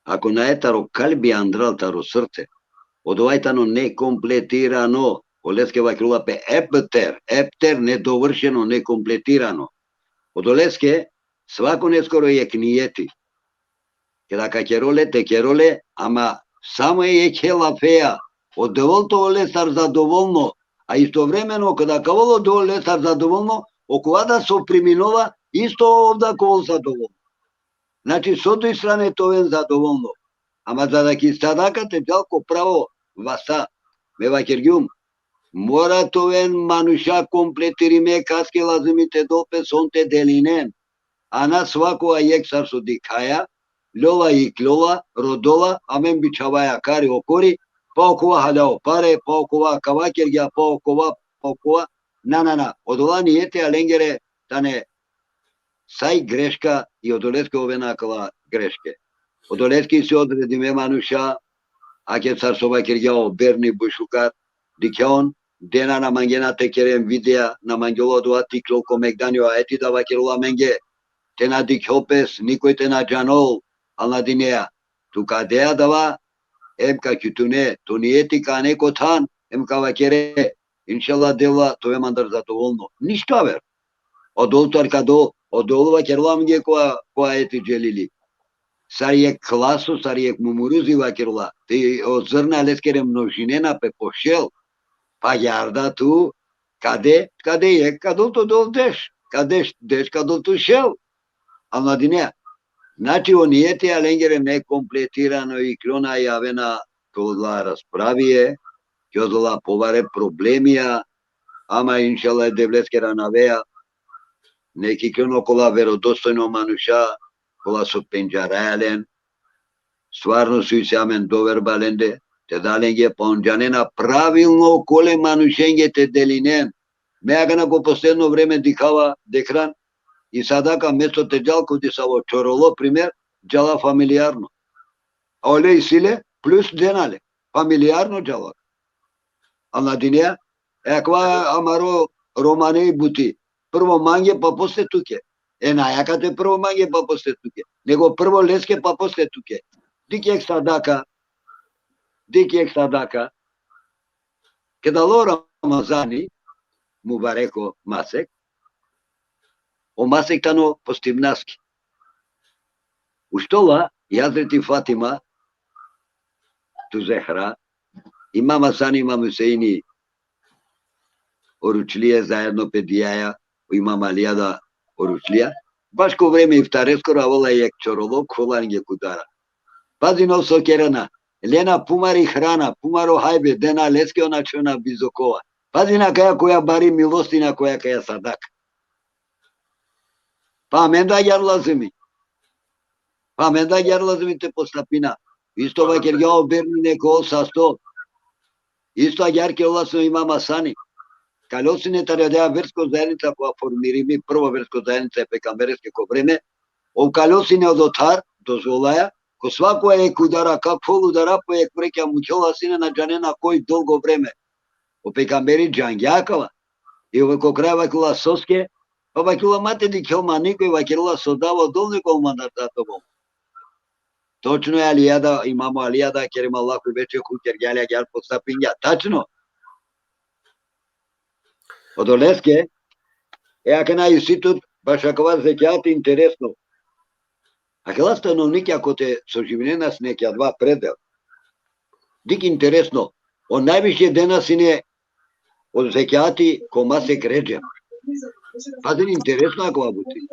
ako nae taro kalbi andral, taro srce, odova i tano nekompletirano. Oleske vakerela pe ebter, ebter, nedovršeno, nekompletirano. Odoleske, svakoneskoro jekh nijeti. Keda ka kerol le, te kerol le, ama samo e jekhe lafeja, o Devel te ovel lestar zadovolno, a istovremeno keda ka ovel o Devel lestar zadovolno, okova da so priminela, isto ov da ka ovel zadovolno. Znači, so duj strane te oven zadovolno. Ama za da ki sadaka te džal ko pravo vasa, me vakergjum, mora te oven manuša kompletirime, kaske lazimi te dol pe, so on te delinen. A na svako jekh sar so dikhaja, lola, iklola, rodola, amen bičhavaja kari okori, pa okova halja o pare, pa okova kava kergja, pa okova, pa okova. Na, na, na. Odola nijeti alengere tane saj greška i odoleske ovena akala greške. Odoleske isi odredime manuša, ake sar so vakergja o Berni Bušukar, dikhea on, dena na mangena te keren videa, na mangela odova te iklol ko megdani, o ajeti da vakerela amenge, te na dikhol pes, nikoj te na džanol, al na dinea. Tu ka de adava, em ka kjutune, to nijeti ka ane ko than, em ka vakere, inšallah Devla te ove mandar zadovolno. Ništa aver. Odol tar ka do, odol vakerela amenge ko, ko ajeti dželili. Sar jekh klaso, sar jekh mumuruzi vakerela. Te o zrna leskere množinena pe po šel. Pa agjaar da tu, ka de, ka de jekh, ka dol to dol deš, ka deš, deš, ka dol to šel. Al na dinea. Znači, o nijeti alengere nekompletirano, iklona i avena te odola raspravie, ki odola pobare problemija, ama inšallah e Devleskere anavea, nek iklon okola verodostojno manuša, kola so pendžaraja len, stvarno so isi amen doverba lende, te da lenge, pa on džanena pravilno kole manušenge te delinen. Me akana ko posledno vreme dikhava, dekhran, i sadaka mesto te džal ko disavo čorolo, primer, džala familijarno. A ole isi le, plus dena le, familijarno džala. Al na dinea, e akava amaro romane i buti. Prvo mange, pa posle tuke. E, na akate prvo mange, pa posle tuke. Nego prvo leske, pa posle tuke. Dikh jekh sadaka, dikh jekh sadaka. Keda alo Ramazani, mubareko masek, o masek tano postivnaski. Uštola i Hazreti Fatima, tu Zehra, Imam Hasan, Imam Huseini, o ručlija zaedno pe dijaja, o Imam Alija da o ručlija. Baš ko vreme iftareskoro avela jekh čorolo, khulela lenge ko udara. Pazin ov so kerena. Lena pumari hrana, pumaro hajbe, dena leske, on ačhona bizo kova. Pazin akaja koja bari milostina, koja akaja sadaka. Pa amen da agjaar lazimi. Pa amen da agjaar lazimi te postapina. Isto vakergja o Berni, nek ol sasto. Isto agjaar kerela sine o Imam Hasani. Kalo sine tari adaja versko zaednica kova formirimi, prvo versko zaednica e pejgambereske ko vreme. Ov kalo sine odotar, dozvolaja, ko svako jekh udara, ka khuvel udara, po jekh prekja mukhela sine, na džanena koj, dolgo vreme. O pejgamberi džangja akava. I ov ko kraj vakerela soske, pa vakerela ma te dikhel ma nikoj, vakerela so dava odol nek ol mandar zadovolno. Točno e Alija da, Imamo Alija da, keremallahu vedžhehu, kergja le agjaar, postapingja. Tačno. Odoleske, e akana isi tut baš akava zekjati interesno. Akala stanovnikja kote so živinena sine ki adava predel. Dikh interesno, o najviše dena sine o zekjati ko masek Redžep. Pazin, interesno akava buti.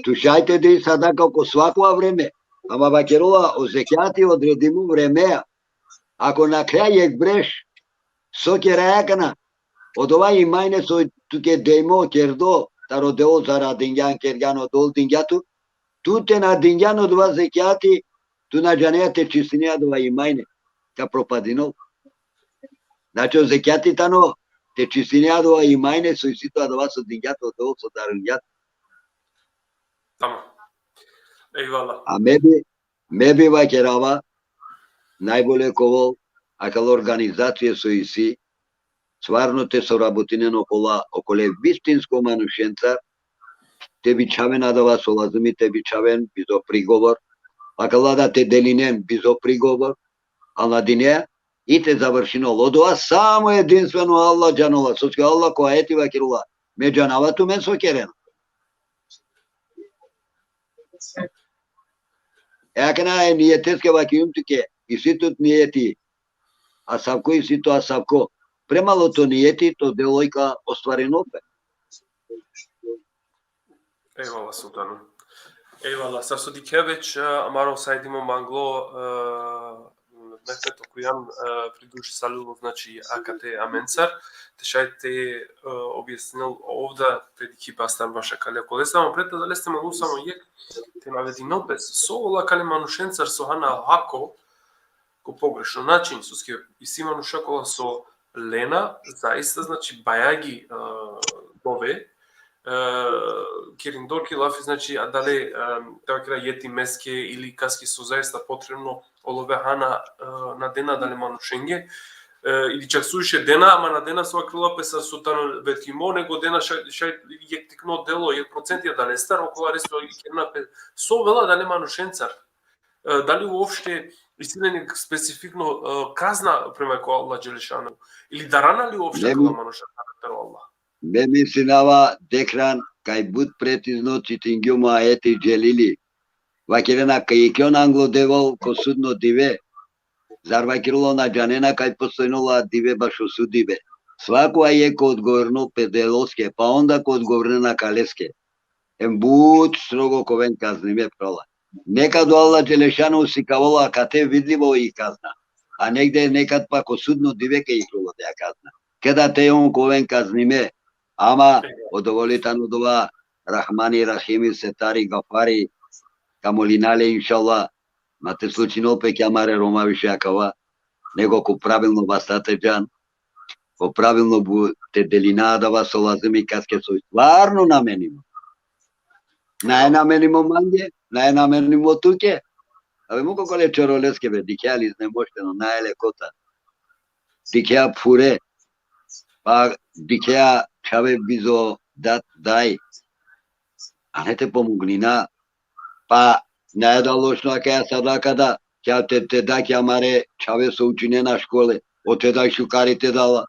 Tu šaj te de sadaka ko svako vreme, ama vakerela o zekjati odredimo vremea. Ako nakhla jekh breš, so keraja akana, odova imajne so tuke dejmo kerdo, taro Devel zaradingjan, kergjan, odol dingja tu, tu te na dingjan odova zekjati, tu na džanea te čistine adava imajne, ka propadinol. Znači, o zekjati tano te čistine adava imajne, so isi tu, adava so dingja tu, odova so darungja tu. Tamam. Ejvallah. A me bi, me bi vakerava, najbolje ka ovel, akala organizacije so isi, stvarno te sorabotinen okola, okole vistinsko manušenca, te bičhaven adava so lazimi te bičhaven, bizo prigovor, akala da te delinen, bizo prigovor, al na dine, i te završinol. Odova samo edinstveno Allah džanola, soske Allah ko ajeti vakerela, me džanava tumen so kerena. E akana e nijeteske vakergjum tuke, isi tut nijeti, asavko isi tut, asavko. Prema lo to nijeti, to delo i ka ostvarinol pe. Ejvallah, Sultano. Ejvallah, sar so dikhe već, e, amaro sajdimo manglo, e, Mehmet Okujan, e, pridružisalilo, znači, akate amencar, te šaj te, e, objasninel ov da, te dikhi bastar baš akale okolestar, ama pred adaleste mangum samo jekh te navedinel pes, so ola akale manušencar so hana hako, ko pogrešno način, soske isi manuša kola so lena, zaista, znači, bajagi, e, dove, e, kerindor ki lafi, znači, adale, e, te vakera, jetimeske ili kaske so zaista potrebno, olovea hana, e, na dena adale manušenge, e, ili čak suviše dena, ama na dena so vakerela pe sar so tano vetkimo, nego dena šaj, šaj jek tikno delo, jek procenti adalestar, okola resto i kerena pe, so ovela adale manušencar. E, dali uopšte isi len specifikno, e, kazna prema ko Allah Dželešanu? Ili darana li uopšte Ne, adala manuša taro Allah? Me mislinava dekran kaj but precizno čitingjum o ajeti dželili. Vakerena kaj ikljona anglo Devel ko sudno dive. Zar vakerela na džanena kaj postojnela dive bašo sud dive? Svako jekh ka odgovornel pe deloske, pa onda ka odgovornena akaleske. Em but strogo ka oven kaznime, phrala. Nekad o Allah Dželešanu sikavela akate vidlivo i kazna. A negde, nekad pa ko sudno dive ka iklol odoja kazna. Keda te on ka oven kaznime, ama odovoli tano dova, Rahmani, Rahimi, Setari, Gafari, ka molina le, inšallah, ma te slučinol pe ki amare Roma više akava, nego ko pravilno vasta te džan, ko pravilno bu-, te delina adava so lazimi kaske so stvarno namenimo. Nae namenimo mange, nae namenimo tuke. Ave mo kokole čoroleske be, dikhea li iznemošteno, nae le kota. Dikhea phure, pa dikhea čhave bizo dat daj. Ane te pomognina, pa nae da lošno akaja sadaka da, kja te, te da ki amare čhave so učinena škole, o te da šukari te dala.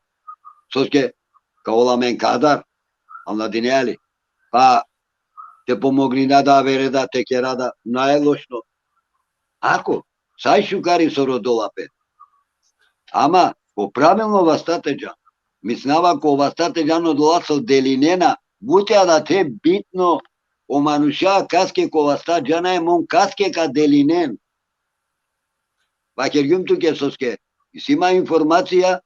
Soske, ka ola amen kadar, anladinea li? Pa te pomognina da avere da te kera da, nae lošno. Ako, sa šukari so rodola pe. Ama, ko pravilno vasta te džan. Mislinava ko vasta te džan odola so delinena, bute adate bitno o manuša kaske ko vasta džana em on kaske ka delinen. Vakergjum tuke soske isi ma informacija,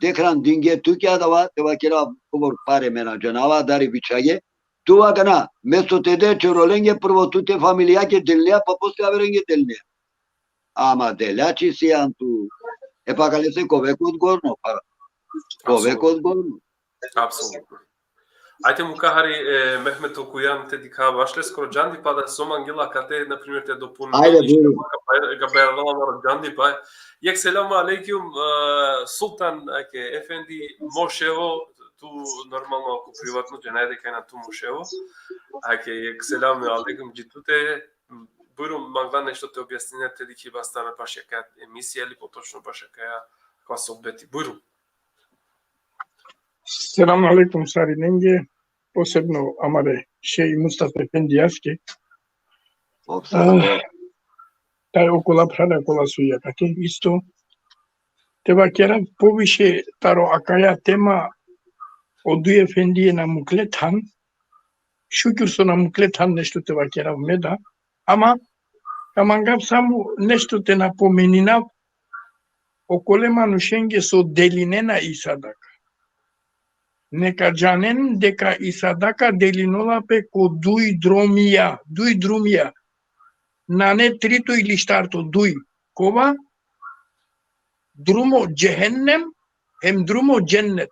dekran dinge tuke adava, te vakera kobor pare me na džanava, adari bičhage, tu vakana, mesto te de čorolenge, prvo tu te familijake delnea, pa posle averenge delnea. Ama delja čisi an tu. E pa kalese kove ko odgovorno, pa kove ko odgovorno. Apsolutno. Ajde muka hari, e, Mehmet Okujan te dikha baš leskoro džandipa da so mangela kate, na primer, te dopuni. Ajde, nešto, bujrum. Ka pa, ka pa amaro džandipa. Jek selamu alejkum, e, Sultan, ake, efendi, Moševo, tu normalno ako privatno džanaja deka na tu Moševo. Ake, jek selamu alejkum dži tute, bujrum, mangla nešto te objasnine, te dikhi bastara baš akaja emisija ili potočno baš akaja kva sohbeti. Bujrum. Selam alejkum sarinenge, posebno amare šej Mustafa Efendijaske. Bog sačuva. Ah, taj okola phrale, okola su jakate isto. Te vakera poviše taro akaja tema, o duj efendije na mukle than, šukir so na mukle than nešto te vakera me da, ama ka mangav samo nešto te napomeninav okole manušenge so delinena i sadaka. Neka džanen deka i sadaka delinola pe ko duj dromija, duj dromija. Nane trito ili štarto, duj. Kova? Drumo džehennem, hem drumo džennet.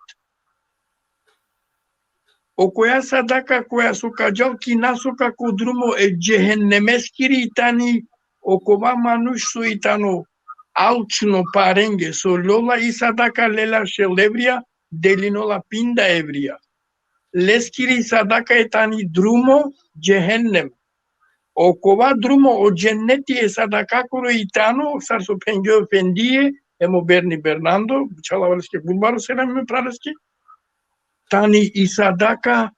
Okoja sadaka koja so ka džal ki nasoka ko drumo e džehennemeskiri tani, okova manuš so i tano alčno parenge, so lola i sadaka, lela šel evrija, delinola pinda evrija. Leskiri sadaka e tani drumo džehennem. Okova drumo o dženneti e sadakakoro i tano, sar so phengjo efendije, hem o Berni Bernando, čalava leske but baro selam me phraleske, tani i sadaka,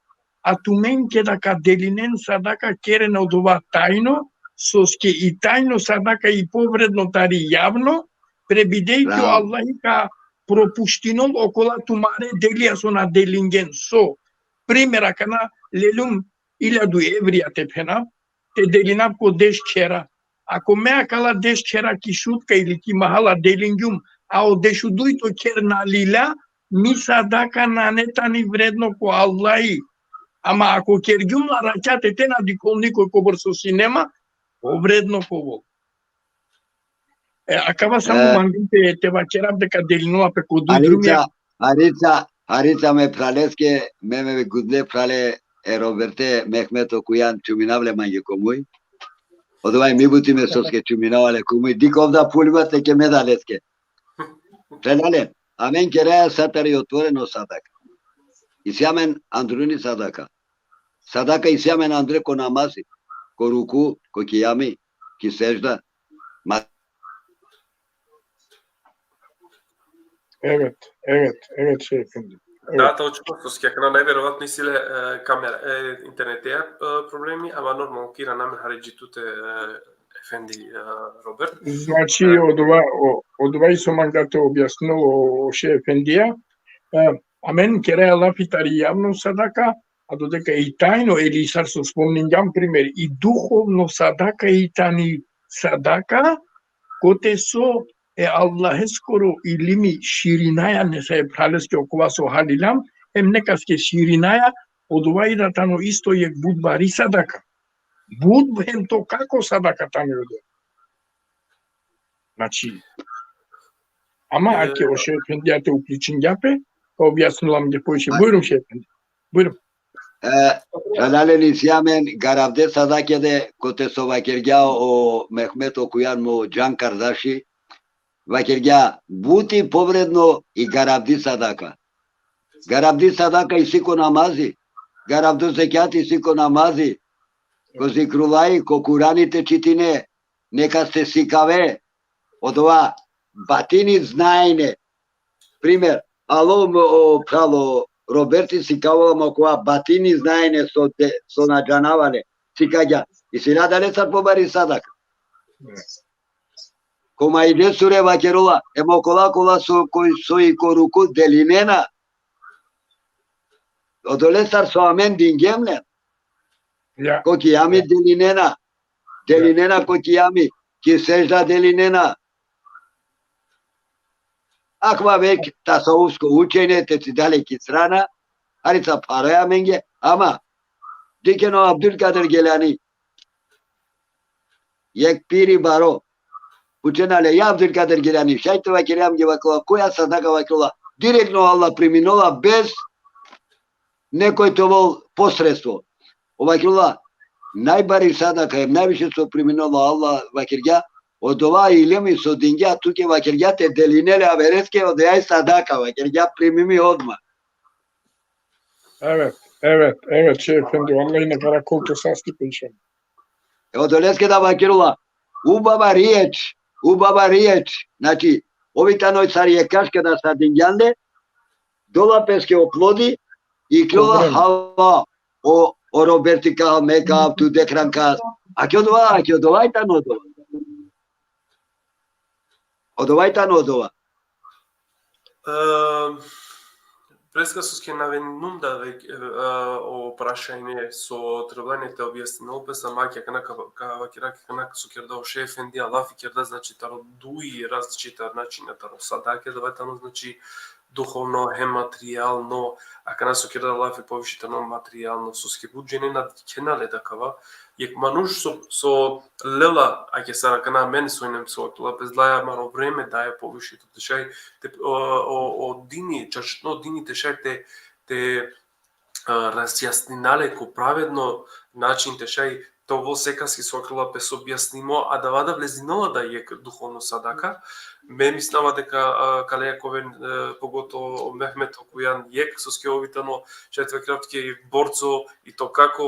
a tumen keda ka delinen sadaka, keren odova tajno, soske i tajno sadaka i povredno tari javno, prebidejki o Allahi ka propuštinol okola tumare delija so na delingen. So, primer, akana lelum iljadu evrija te phena, te delinav ko deš khera. Ako me akala deš khera ki Šutka ili ki mahala delingjum, a o dešudujto kher na lilja, mi sadaka nane tani vredno ko Allahi. Ama ako kergjum la rakjate, te na dikhol nikoj kobor so sine ma, o vredno ka ovol. E, akava samo mangum te, te vakerav deka delinola pe ko duj drumija. Harica, harica, harica me phraleske, me, me gudle phrale, e Roberte Mehmet Okujan čuminav le mange ko muj. Odova i mi buti me soske čuminava le ko muj. Dikh ov da pulva te ke me da leske. Phralalen, amen keraja sa tari otvoreno sadaka. Isi amen andruni sadaka. Sadaka isi amen andre ko namazi, ko ruku, ko kijami, ki sežda. Ma Evet, evet, evet, šejh efendi. Da, to čuo soske akana najverovatno isi le e, kamera, e, interneteja e, problemi, ama normalno ka irana amen hari dži tute e, efendi e, Robert. Znači, odova, o, odova so manga te objasnel o, o šejh efendija, e, amen keraja lafi tari javno sadaka, a dodeka i tajno, ili sar so spomningjam primer, i duhovno sadaka i tani sadaka, kote so e Allaheskoro ilimi širinaja, nesave phraleske okova so halilam, em nekaske širinaja, odova i da tano isto jekh but bari sadaka. But hem to kako sadaka tani odova. Znači, ama E, ake o šejh efendija te uključingja pe, ka objasnela amenge poviše. Bujrum, šejh efendi. Bujrum. E, phralalen, isi amen garavde sadakede, kote so vakergja o Mehmet Okujan, mo džan kardaši, vakergja but i povredno i garavdi sadaka. Garavdi sadaka isi ko namazi, garavdo zekjat isi ko namazi, ko zikrullahi, ko Kurani te čitine, nekaste sikave, odova batini znajne. Primer, alo mo, o phral o Roberti sikavela ma kova batini znajne so de, so na džanava le, sikagja. Isi le adalestar pobari sadaka. Ko Maide sure vakerela, em okola kola so, koj so i ko ruku delinena. Odolestar so amen dingjem len. Ja. Ko kijami delinena. Delinena ko kijami. Ki sežda delinena. Akava vek tasavufsko učenje te cida le ki strana, harica pharaja amenge, ama dikhen o Abdulkadir Gilani. Jekh piri baro. Pučena le, ja Abdulkadir Gilani, šaj te vakere amenge, vakerela, koja sadaka, vakerela, direktno Allah priminola bez nekoj te ovel posredstvo. Ov vakerela, najbari sadaka, em najviše so priminola Allah, vakergja, odova ilimi so dingja tuke, vakergja, te deline le avereske, odova i sadaka, vakergja, primimi odma. Evet, evet, evet, šejh efendi, vallahi neka rakol to sasti pe inšallah. E, odoleske da vakerela, ubava riječ, ubava riječ, znači, ov i tano sar jekh kaš keda sa dingjan le, dola peske o plodi, ikljola hava, o, o Roberti ka, me ka, tu dekh ranka. Ake odova, ake odova i tano odova. Odova i tano odova. E, preska soske naveninum da vek, e, o prašanje so trebela ne te objasninel pe, ama ake akana ka, ka vakera ake akana so kerda o šejh efendija lafi kerda, znači, taro duj različita načina, taro sadake, da tano, znači, duhovno hem materijalno, akana so kerda lafi poviše tano materijalno, soske but džene na dikhena le akava, jekh manuš so, so lela, ake sar akana amen so inem so, la pes daja amaro vreme, daja poviše, to te šaj te, o, o, o dini, čačutno dini te šaj te, te, a, razjasnina le ko pravedno način, te šaj te ovel sekaske so kerela pes objasnimo, adava da vlezinela da jekh duhovno sadaka. Me mislinava deka, a, ka le ka oven, e, pogotovo Mehmet Okujan jekh, soske ov i tano, šaj te vakerav tuke, i borco, i to kako,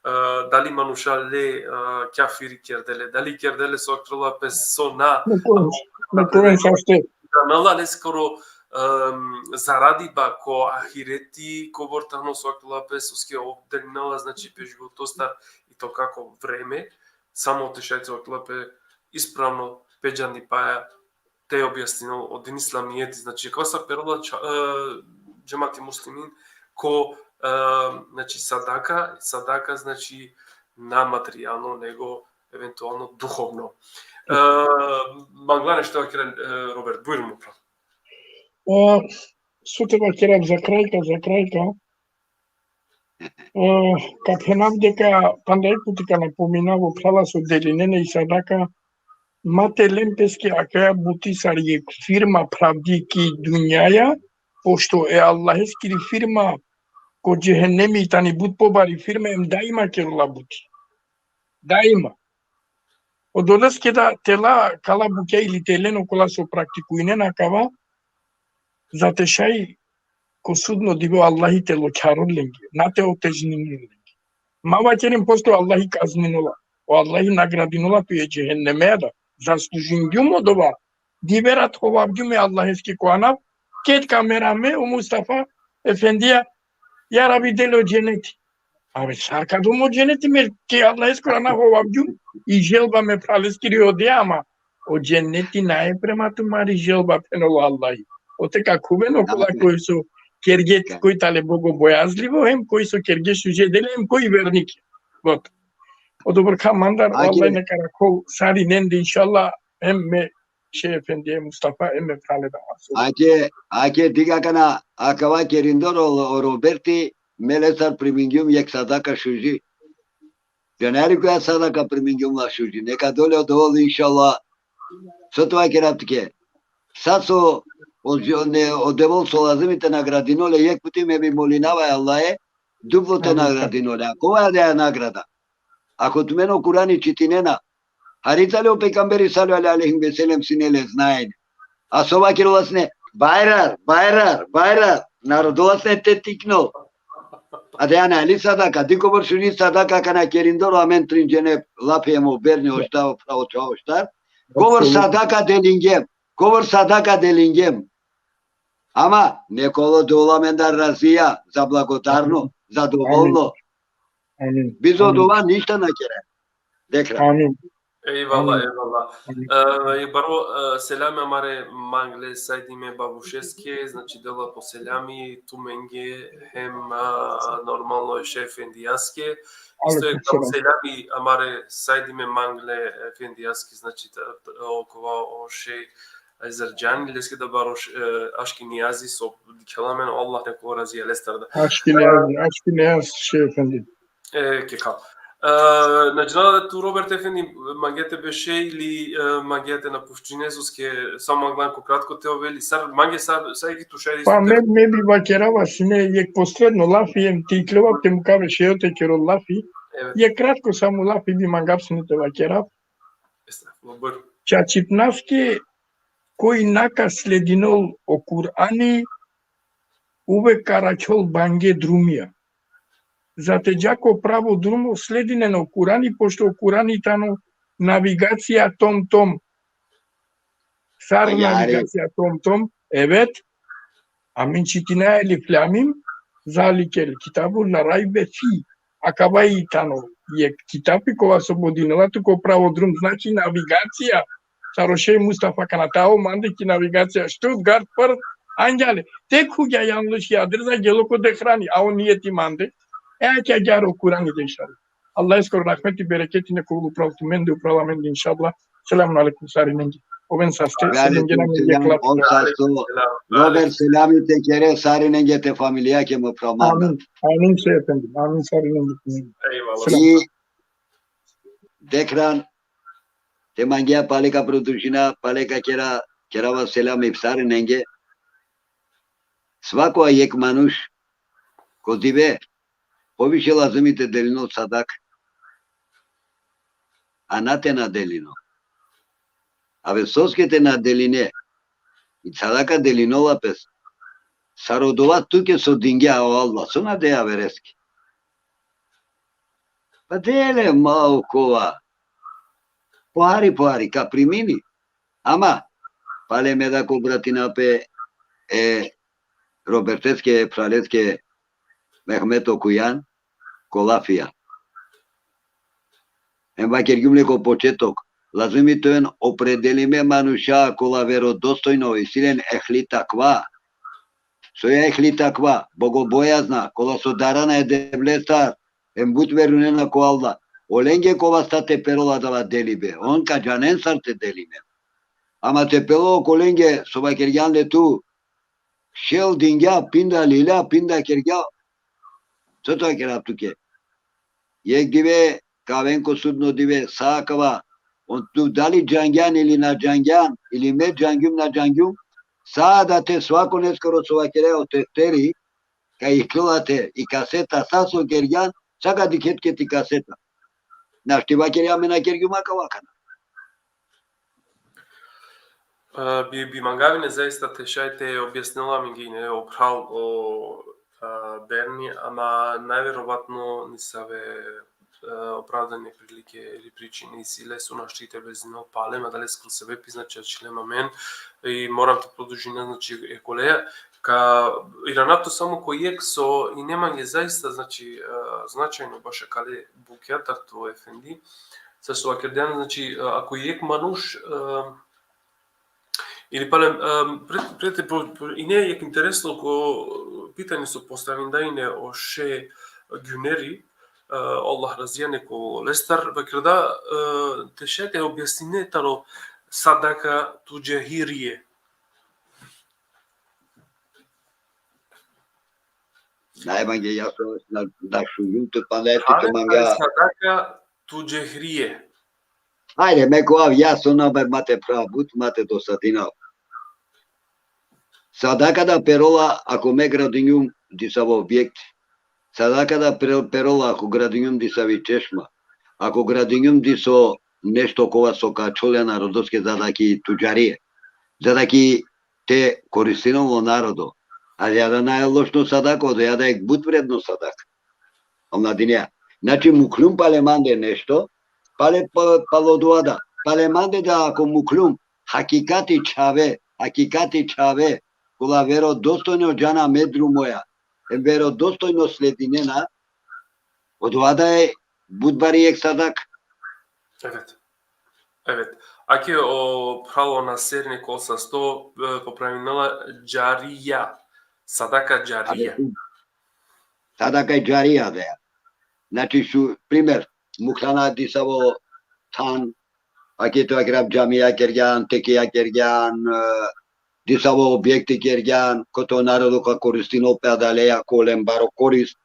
e, dali manuša le, e, kjafiri kerdele, dali kerdele so kerela pes so na. Neka oven, neka oven saste. Džanela leskoro, em, zaradiba ko ahireti, kobor tano so kerela pes, soske ov delinela, znači, pe životostar i to kako vreme, samo te šaj so kerela pe ispravno pe džanipaja te objasninel o din islamijeti, znači, kova sa perela ča-, e, džemati muslimin, ko, e, znači, sadaka, sadaka, znači, na materijalno, nego eventualno duhovno. E, mangla nešto da vakera, e, Robert, bujrum upra. E, so te vakerav za krajka, za krajka. E, ka phenav deka, panda jekh puti ka napominav o phrala so delinena i sadaka, ma te len peske akaja buti sar jekh firma phravdi ki dunjaja, pošto e Allaheskiri firma ko džehennemi tani but pobari firme, em daima kerela buti. Daima. Odoleske da te la kala bukja ili te len okola so praktikujnena akava, za te šaj ko sudno dive o Allahi te lokjarol lenge, na te otežninel lenge. Ma vakerin posle o Allahi kazninola. O Allahi nagradinola tu e džehennemea da. Zaslužingjum odova. Dive rat hovavgjum e Allaheske ko anav, ked ka merav me, o Mustafa Efendija, ja Rabi, de le o dženeti. Abe, sar ka dom o dženeti, me ki Allaheskoro anav hovavgjum, i želba me phraleskiri odija, ama o dženeti nae prema tumari želba, phenol o Allahi. Ote ka khuven okola koj so kerge, koj tale bogobojazlivo, hem koj so kerge šuže dela, hem koj vernik. But. Odobor ka mandar, o Allah neka rakhol sarinende, inšallah, hem me Šejh Efendi, e Mustafa, em e phrale da. Ake, ake, dikh akana, akava kerindor o, o Roberti, me lestar primingjum jekh sadaka šuži. Džanea li koja sadaka primingjum la šuži? Neka dole odova, inšallah. So te vakerav tuke? Sa so, o, ne, o Devel so lazimi te nagradinol le jekh puti, me bi molinava e Allahe, duplo te nagradinol le. Akava adaja nagrada. Ako tumen o Kurani čitinena, hari tale o pejgamberi sallallahu alejhi ve sellem sine le znaenje. A so vakerola sine, bajrar, bajrar, bajrar, narodola sine te tiknol. Adaja nane li sadaka, dikh kobor šuži sadaka akana kerindor o amen trin džene, lafi em o berni, o štar, o phra, o čhava, o štar. Kobor sadaka delingjem, kobor sadaka delingjem. Ama neka ovel odola amendar razija, zablagodarno, zadovolno. Amin. Bizo dova ništa na kera. Dekh ra. Amin. Ejvallah, ejvallah. E, i baro, e, selami amare mangle Sajdime Babušeske, znači dela po selami tumenge hem, e, normalno e šejh Efendijaske. Isto e baro selami amare Sajdime mangle Efendijaske, znači okova o šejh Azerđani, leske da baro, e, Aški Nijazi so dikhela amen, Allah neka razija lestar da. Aški Nijazi, Aški Nijazi, šejh Efendi. E, ke kal. E, na džanav da tu, Robert Efendi, mangea te beše ili, e, mangea te napuščine, soske sa manglan ko kratko te ovel, sar mange sa, sa ki tu šaj. Pa me, me bi vakerava sine jekh posledno lafi, em te ikljovav te mukav e šejo te kerol lafi. Jekh kratko samo lafi bi mangav sine te vakerav. Čačipnaske koj na ka sledinol o Kurani, uvek ka arakhjol bange drumija. Za te dža ko pravo drumo, sledinen o Kurani, pošto o Kurani tano navigacija tom tom. Sar navigacija tom tom, evet. Amen čitinaja Elif Lam Mim, zalikel kitabu la rajbe fi. Akava i tano jekh kitabi kova so vodinela tut ko pravo drum, znači navigacija. Sar o šejh Mustafa kana te ava mande ki navigacija Stuttgart, Perth, angja le. Te khuvgja janliš adresa, gelo ko Tehrani, a o nijeti mande. E, ake agjaar o Kurani dešari. Allaheskoro rahmeti, bereketi neka ovel upral tumende, upral amende, inšallah. Selamun alejkum sarinenge. Oven saste, sarinenge. Alejkum selam, ov sasto. Robert, selami te kere sarinenge, te familijake, mo phral. Amin. Amin, šejh Efendi. Amin, sarinenge. Ejvallah. Selam. I Dekh ran, te mangea pale ka produžina, pale ka kera, kerava selami sarinenge. Svako jekh manuš ko dive, poviše lazimi te delinol sadaka. A na te na delinol. Abe soske te na deline, i sadaka delinola pes. Sar odova tuke so dingja o Allah, so na de avereske. Pa de le ma okova. Pohari, pohari, ka primini. Ama, pale me da ka obratina pe e Roberteske, phraleske Mehmet Okujan, ko lafija. Em vakergjum le ko početok, lazimi te oven opredelime manuša kola verodostojno, isi len ehli takva. So i ehli takva, bogobojazna, kola so darana e Devlestar, em but verujnena ko Allah. Olenge ko vasta te perol adava delibe, on ka džanen sar te delinen. Ama te perol okolenge so vakergjan le tu, šel dingja, pinda lilja, pinda kergja. So te vakerav tuke? Jekh dive ka aven ko sudno dive, sa akava, on tu dali džangjan ili na džangjan, ili me džangjum na džangjum, sa adate svakoneskoro so vakerea o tefteri, ka ikljola te i kaseta, sa so kergjan, sa ka dikhet ke ti kaseta. Našti vakerja me na kergjum akava akana. E, bi, bi mangava ine zaista te šaj te objasnela amenge ine o phral o, e, Berni, ama najverovatno nisave, e, opravdane prilike ili pričine isi le so našti te vezinel palem, adaleskoro sebepi, znači, ačhilem amen i moram te produžina, znači, e kolega, ka irana tut samo ko jekh so ine mange zaista, znači, e, značajno baš akale bukja taro to efendi, sa so vakergjan, znači, e, ako jekh manuš, e, ili palem, e, pred, pred, po, po, ine jekh interesno ko pitanje so postavinda ine o šeh Gjuneri, e, Allah razija nek olestar, vakerda, e, te šaj te objasnine taro sadaka tudžahirije. Naj mange jasno, na, na šungjum tut, pa ne ti te manga. Sadaka tudžahirije. Hajde, me kovav jasno, na be, ma te phrav but, ma te dosadinav. Sadaka da perola ako me gradingjum disavo objekt. Sadaka da pre-, perola ako gradingjum disavi češma. Ako gradingjum diso nešto kova so ka ačhol e narodoske, za da ki tudžarije. Za da ki te koristinol o narodo. Ali adava nane lošno sadaka, odova da jekh but vredno sadaka. Omladinea. Znači, mukljum pale mande nešto, pale pa-, palo dova da. Pale mande da ako mukljum, hakikati čhave, hakikati čhave, kola verodostojno džana me drumoja, em verodostojno sledinena, odova da e but bari jekh sadaka. Evet. Evet. Ake o phral o Naser nek ol sasto, e, popravinela džarija. Sadaka džarija. Sadaka džarija da. Znači, šu, primer, mukljana disavo than, ake te vakerav, džamija kergjan, tekija kergjan, e, disavo objekti kergjan, kote o narodo ka koristinol pe adaleja, ka ovel len baro korist.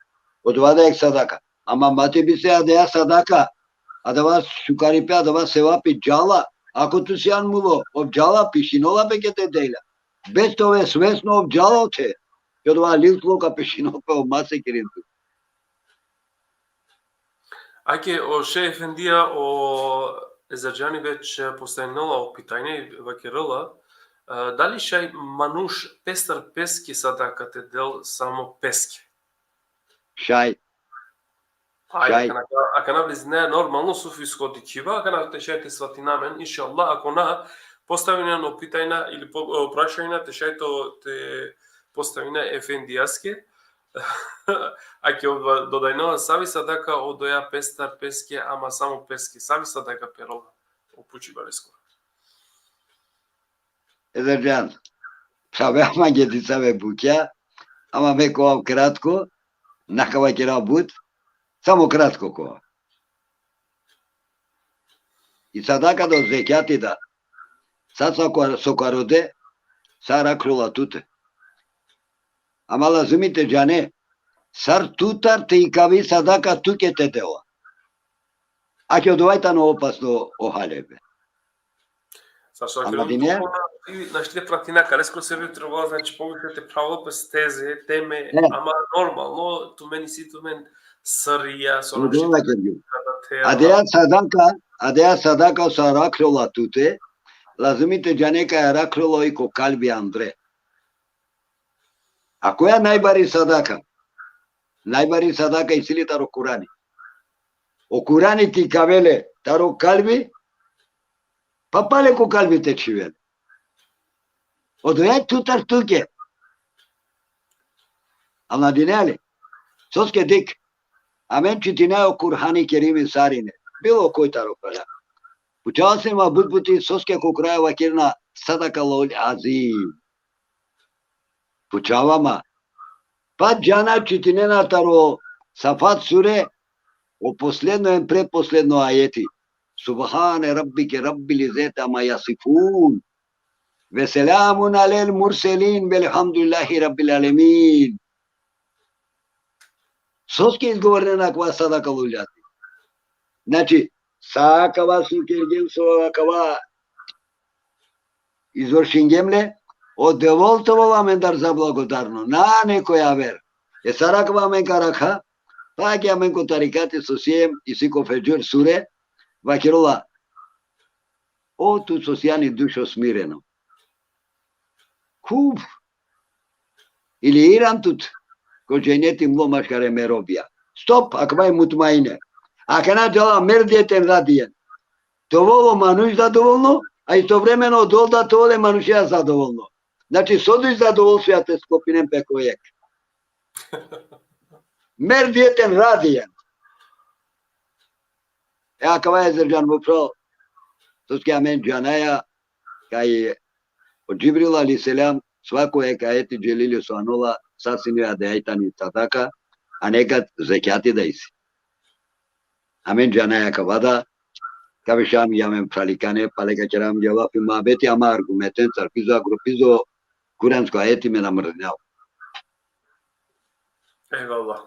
Odova da jekh sadaka. Ama ma te misle adava sadaka, adava šukaripe, adava sevapi džala, ako tu sijan mulo, ov džala, pišinola pe ke te dela. Bez te ove svesno, ov džala ote. Ke odova lil tlo, ka pišinol pe, ov ma sekirin tu. Ake o šeh efendija, o Ezerdžani već postavinela o pitanje, vakerela, e, dali šaj manuš pestar peske sadaka te del, samo peske? Šaj. Hajde, šaj. Akana, akana vlizine normalno sufisko dikhiba, akana te šaj te svatina amen, inšallah, ako na, postavinen o pitanja ili po-, o prašanja, te šaj to te postavina efendijaske, ake ov dodajnela savi sadaka odoja pestar peske, ama samo peske, savi sadaka perola o pučiba lesko. Ezerdžan, phravea mange disave bukja, ama me kovav kratko, na ka vakerav but, samo kratko kovav. I sadaka da, zekjati da. Sa, sa ko-, so ka rode, sa arakhlola tute. Ama lazimi te džane, sar tutar te ikavi sadaka tuke te dela. Ake odova tano opasno o halebe. Sa so, ama dine? Našti te pratina, kalesko sebepi trebela, znači, poviše te pravilo pe steze, teme, ama normalno, tumen isi tumen srija, so našti te... Adava sadaka, adava sadaka so arakhlola tute, lazimi te džane kaj arakhlola i ko kalbi andre. A koja najbari sadaka? Najbari sadaka isi li taro Kurani. O Kurani te ikave le taro kalbi, pa pale ko kalbi te čhive le. Odoja tutar tuke. Ama dine li? Soske dikh, amen čitinaja o Kurani Kerimi sarine, bilo koj taro pala. Pučava sine ma but puti soske ko kraj vakerena sadakallahul azim. Pučava ma. Pa džana, čitinena taro Safat sure, o posledno em pretposledno ajeti. Subhane rabbike rabbil izzeti amma jasifun. Ve selamun alel murselin velhamdulillahi rabbil alemin. Soske izgovorinena akava sadakallahul azim? Znači, sa akava so kergjem, so akava izvršingjem le, o Devel te ovel amendar zablagodarno, na nekoj aver. E sar akava amen ka rakha, pa ki amen ko tarikati so siem, isi ko Fedžr sure, vakerola: O tu so sian i dušo smireno, khuv ili iran tut ko dženeti mlo maškare me robija. Stop, akava i mutmaine. Akana džala: Mer dijeten radien. Te ovel o manuš zadovolno, a istovremeno dol da te ovel e manušea zadovolno. Znači, so duj zadovolstvuja te sklopinen pe ko jekh. Mer dijeten radien. E akava e, Srdžan, upravo, soske amen džanaja kaj o Džibril alejhi selam svako jekh ajeti dželili so anola, sa sine adaja tani sadaka, a nekad zekjati da isi. Amen džanaja akava da, ka bešav amenge amen phralikane, pale ka kerav amenge lafi muhabeti, ama argumentencar, pizo, agro pizo, kuransko ajeti me na mrdinav. Ejvallah.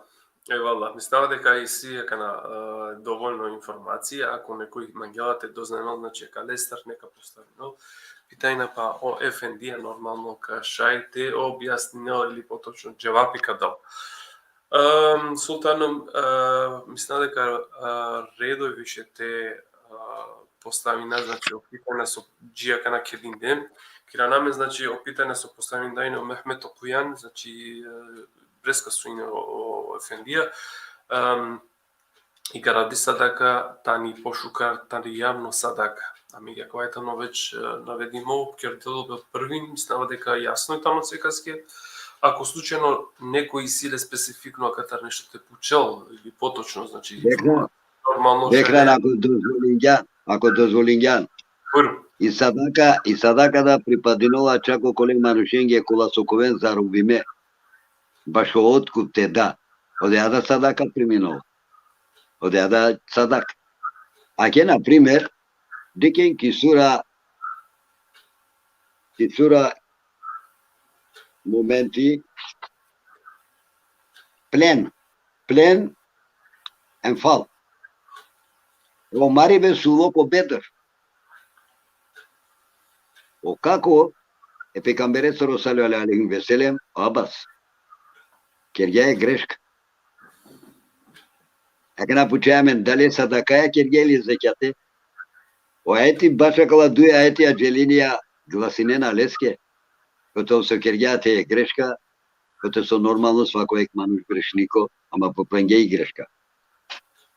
Ejvallah. Mislinava deka isi akana, e, dovoljno informacija, ako nekoj mangela te doznajnel, znači, akalestar, neka postavinel pitanja, pa o efendija normalno ka šaj te objasninel ili potočno dževapi ka dal. Em, Sultanom, e, mislinava deka, e, redoj više te, e, postavina, znači, o pitanja so dži akana kedinde. Ka irana amen, znači, o pitanja so postavinđa o Mehmet Okujan, znači, e, breska so ine o, o efendija. Em, i ka radi sadaka tani pošukar tari javno sadaka. Amenge akava tano već, e, navedimo, kerdelo pe prvi, mislinava deka jasno i tano sekaske. Ako slučajno nekoj isi le specifikno akatar nešto te pučel, ili potočno, znači, Dekna, normalno dekna, ako dozvolingjan, ako dozvolingjan. Bujrum. I sadaka, i sadaka da pripadinola čak okole manušenge kola so ka oven zarobime. Bašo otkup te da. Odoja da sadaka priminola. Odoja da sadaka. Ake, na primer, dikhen ki sura, ki sura, momenti, plen, plen, Enfal. O maribe so ulo ko Bedr. O kako e pejgamberesoro sallallahu alejhi ve sellem, o Abbas, kergja e greška. Akana pučaja amen, dali sadakaja kergja ili zekjate? O ajeti, baš akala duj ajetija dželinija glasinena leske, kote so kergja te greška, kote so normalno svako jekh manuš grešniko, ama popengja i greška.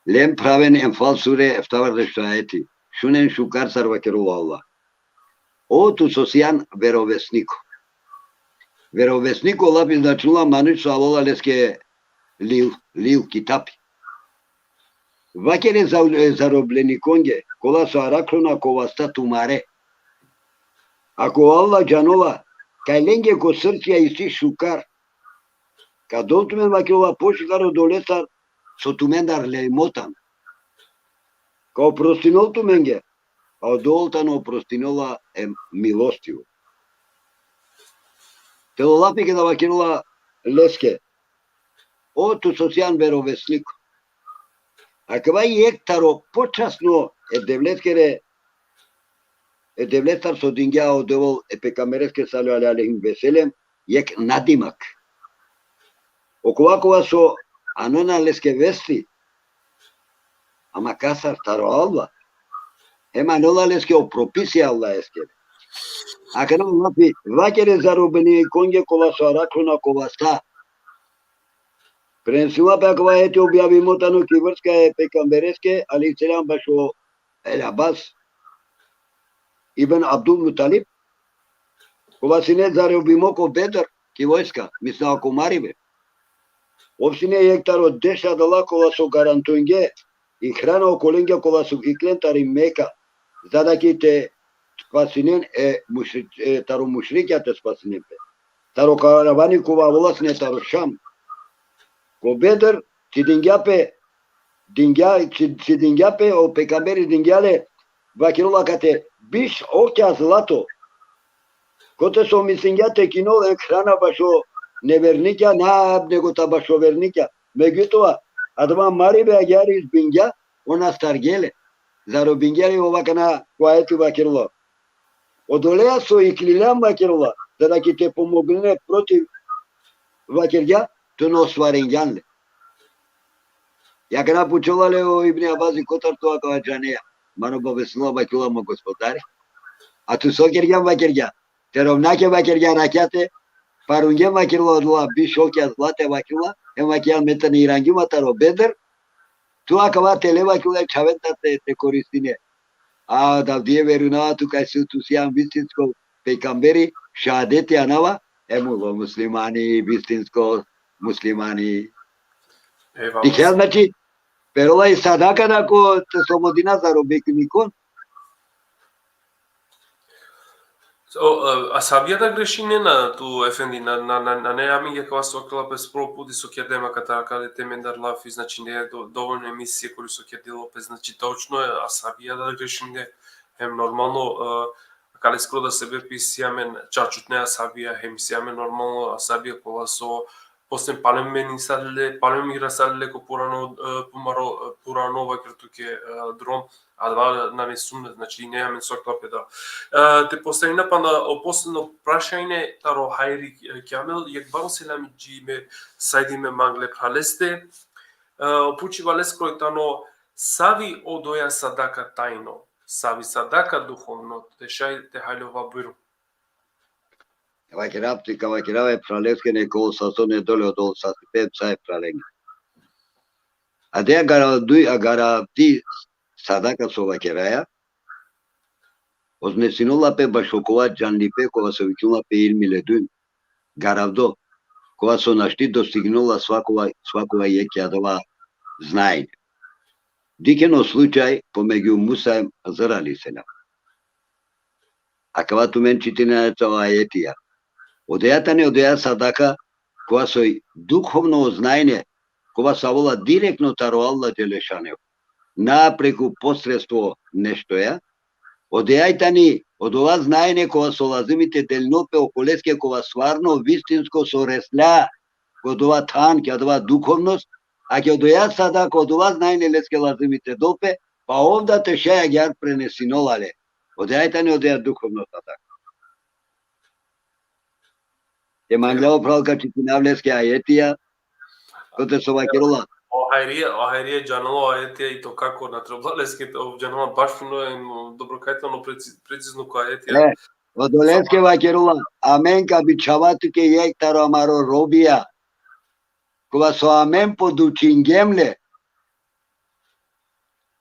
Len phraven, Enfal sure, eftavardeš ajeti. Šunen šukar sar vakerela o Allah. O tu so sian verovesniko. Verovesniko lafi značinela manuš so alola leske lil, lil kitabi. Vakere za-, zarobljenikonge, kola so arakhljona ko vasta tumare. Ako o Allah džanola kaj lenge ko srcija isi šukar, ka dol tumen, vakerela, pošukar odolestar so tumendar lelmo tano. Ka oprostinol tumenge, a odol tano oprostinola em milostivo. Telo lafi keda vakerela leske: O tu so sian verovesniko. Akava i jekh taro počasno e Devleskere, e Devlestar so dingja o Devel e pejgambereske sallallahu alejhi ve sellem, jekh nadimak. Okova kova so anona leske vesti, ama kasar? Taro Allah. Hem anola leske o propisi Allaheskere. Akana lafi, vakere zarobljenikonge kola so arakhljona ko vasta. Prenesimo pe akava ajeti, objavimo tano ki vrska e pejgambereske alejhi selam bašo El Abbas ibn Abdul Mutalib, kova sine zarobimo ko Bedr, ki vojska, mislinava ko maribe. Ov sine jekh taro deš adala kola so garantuinge i hrana okolenge kola so iklen tari Meka, za da ki te spasinen e mušri-, e, taro mušrikja te spasinen pe. Taro karavani kova avola sine taro Šam. Ko Bedr, cidingja pe, dingja, ci-, cidingja pe, o pejgamberi dingja le, vakerela kate biš okja zlato. Kote so mislingja te kinol jekh hrana bašo nevernikja, na nego ta bašo vernikja. Megjutoa, adava maribe agjaar izbingja, on astargja le. Zarobingja le, ov akana ko ajeti vakerela. Odoleja so iklilja, vakerela, za da ki te pomognine protiv, vakergja, Tu na ostvaringjan le. Akana pučela le o Ibni Abazi kotar tu akava džanea. Mano babesnela, vakerela, mo gospodari. A tu so kergjan, vakergja? Te romnjake, vakergja, rakjate, parungjen, vakerela, odola biš okija zlate, vakerela, hem vakergjan me tane irangjuma taro Bedr, tu akava tele, vakerela, čhaven da te, te koristine. A adavdive verujnava tu kaj si, tu sian vistinsko pejgamberi, šehadeti anava, hem ulo muslimani, vistinsko muslimani. Ejvallah. Dikhea, znači, perela i sadaka da ko te slobodina zarobeknikon. O, e, ashabija da grešinena tu, efendi, na, na, na, nane amenge kava so kerela pe prvo puti, so kerdem akatar akate te mendar lafi, znači, ne do-, dovoljno emisije kori so kerdilo pe, znači, točno e, ashabija da grešinena, hem normalno, e, akale skoro da sebepi isi amen čačutne ashabija, hem isi amen normalno ashabija kola so posle palem menisale, palem irasale ko purano, e, pumaro, e, purano, vaker tuke, e, drom, adava nane sumnja, znači, ine amen so kerela pe da. E, te postavina pana o posledno prašanje taro Hajri, e, Kjamel, jekh baro selami dži me sajdime mangle phraleste. E, o pučiba leskoro tano, savi odoja sadaka tajno, savi sadaka duhovno, te šaj te haljova, bujrum. Vakerav ti, ka vakerav e phraleske, neka ol sasto nedole, odol sastipe psa e phralenge. Ade agara duj, agara ti sadaka so vakeraja, odnesinola pe bašo kova džanlipe, kova so vikinela pe ilmi ledun, garavdo, kova so našti dostignela svakova, svakova jekh adava znanje. Dikhen o slučaj pomegju Musa hem Hazar alejhi selam. Akava tumen čitinena taro ajetija. Odoja tani odoja sadaka, kova soj duhovno znanje, kova so avela direktno taro Allah dželle šanuhu. Na preku posredstvo neštoja. Odoja i tani odova znanje kova so lazimi te delno pe okoleske kova stvarno vistinsko so resla ko odova than, ki adava duhovnost, a ki odoja sadaka, odova znanje leske lazimi te del pe, pa ov da te šaj agjaar prenesinola le. Odoja i tani odoja duhovno sadaka. Te mangla o phral ka čitinav leske ajetija, kote so vakerela. O Hajrija, o Hajrija džanela o ajetija i to kako na trebela leske, o džanela baš fino, em, dobro kaj tano preci-, precizno ko ajetija. E, odoleske vakerela, amen ka bičhava tuke jekh taro amaro robija, kova so amen podučingjem le.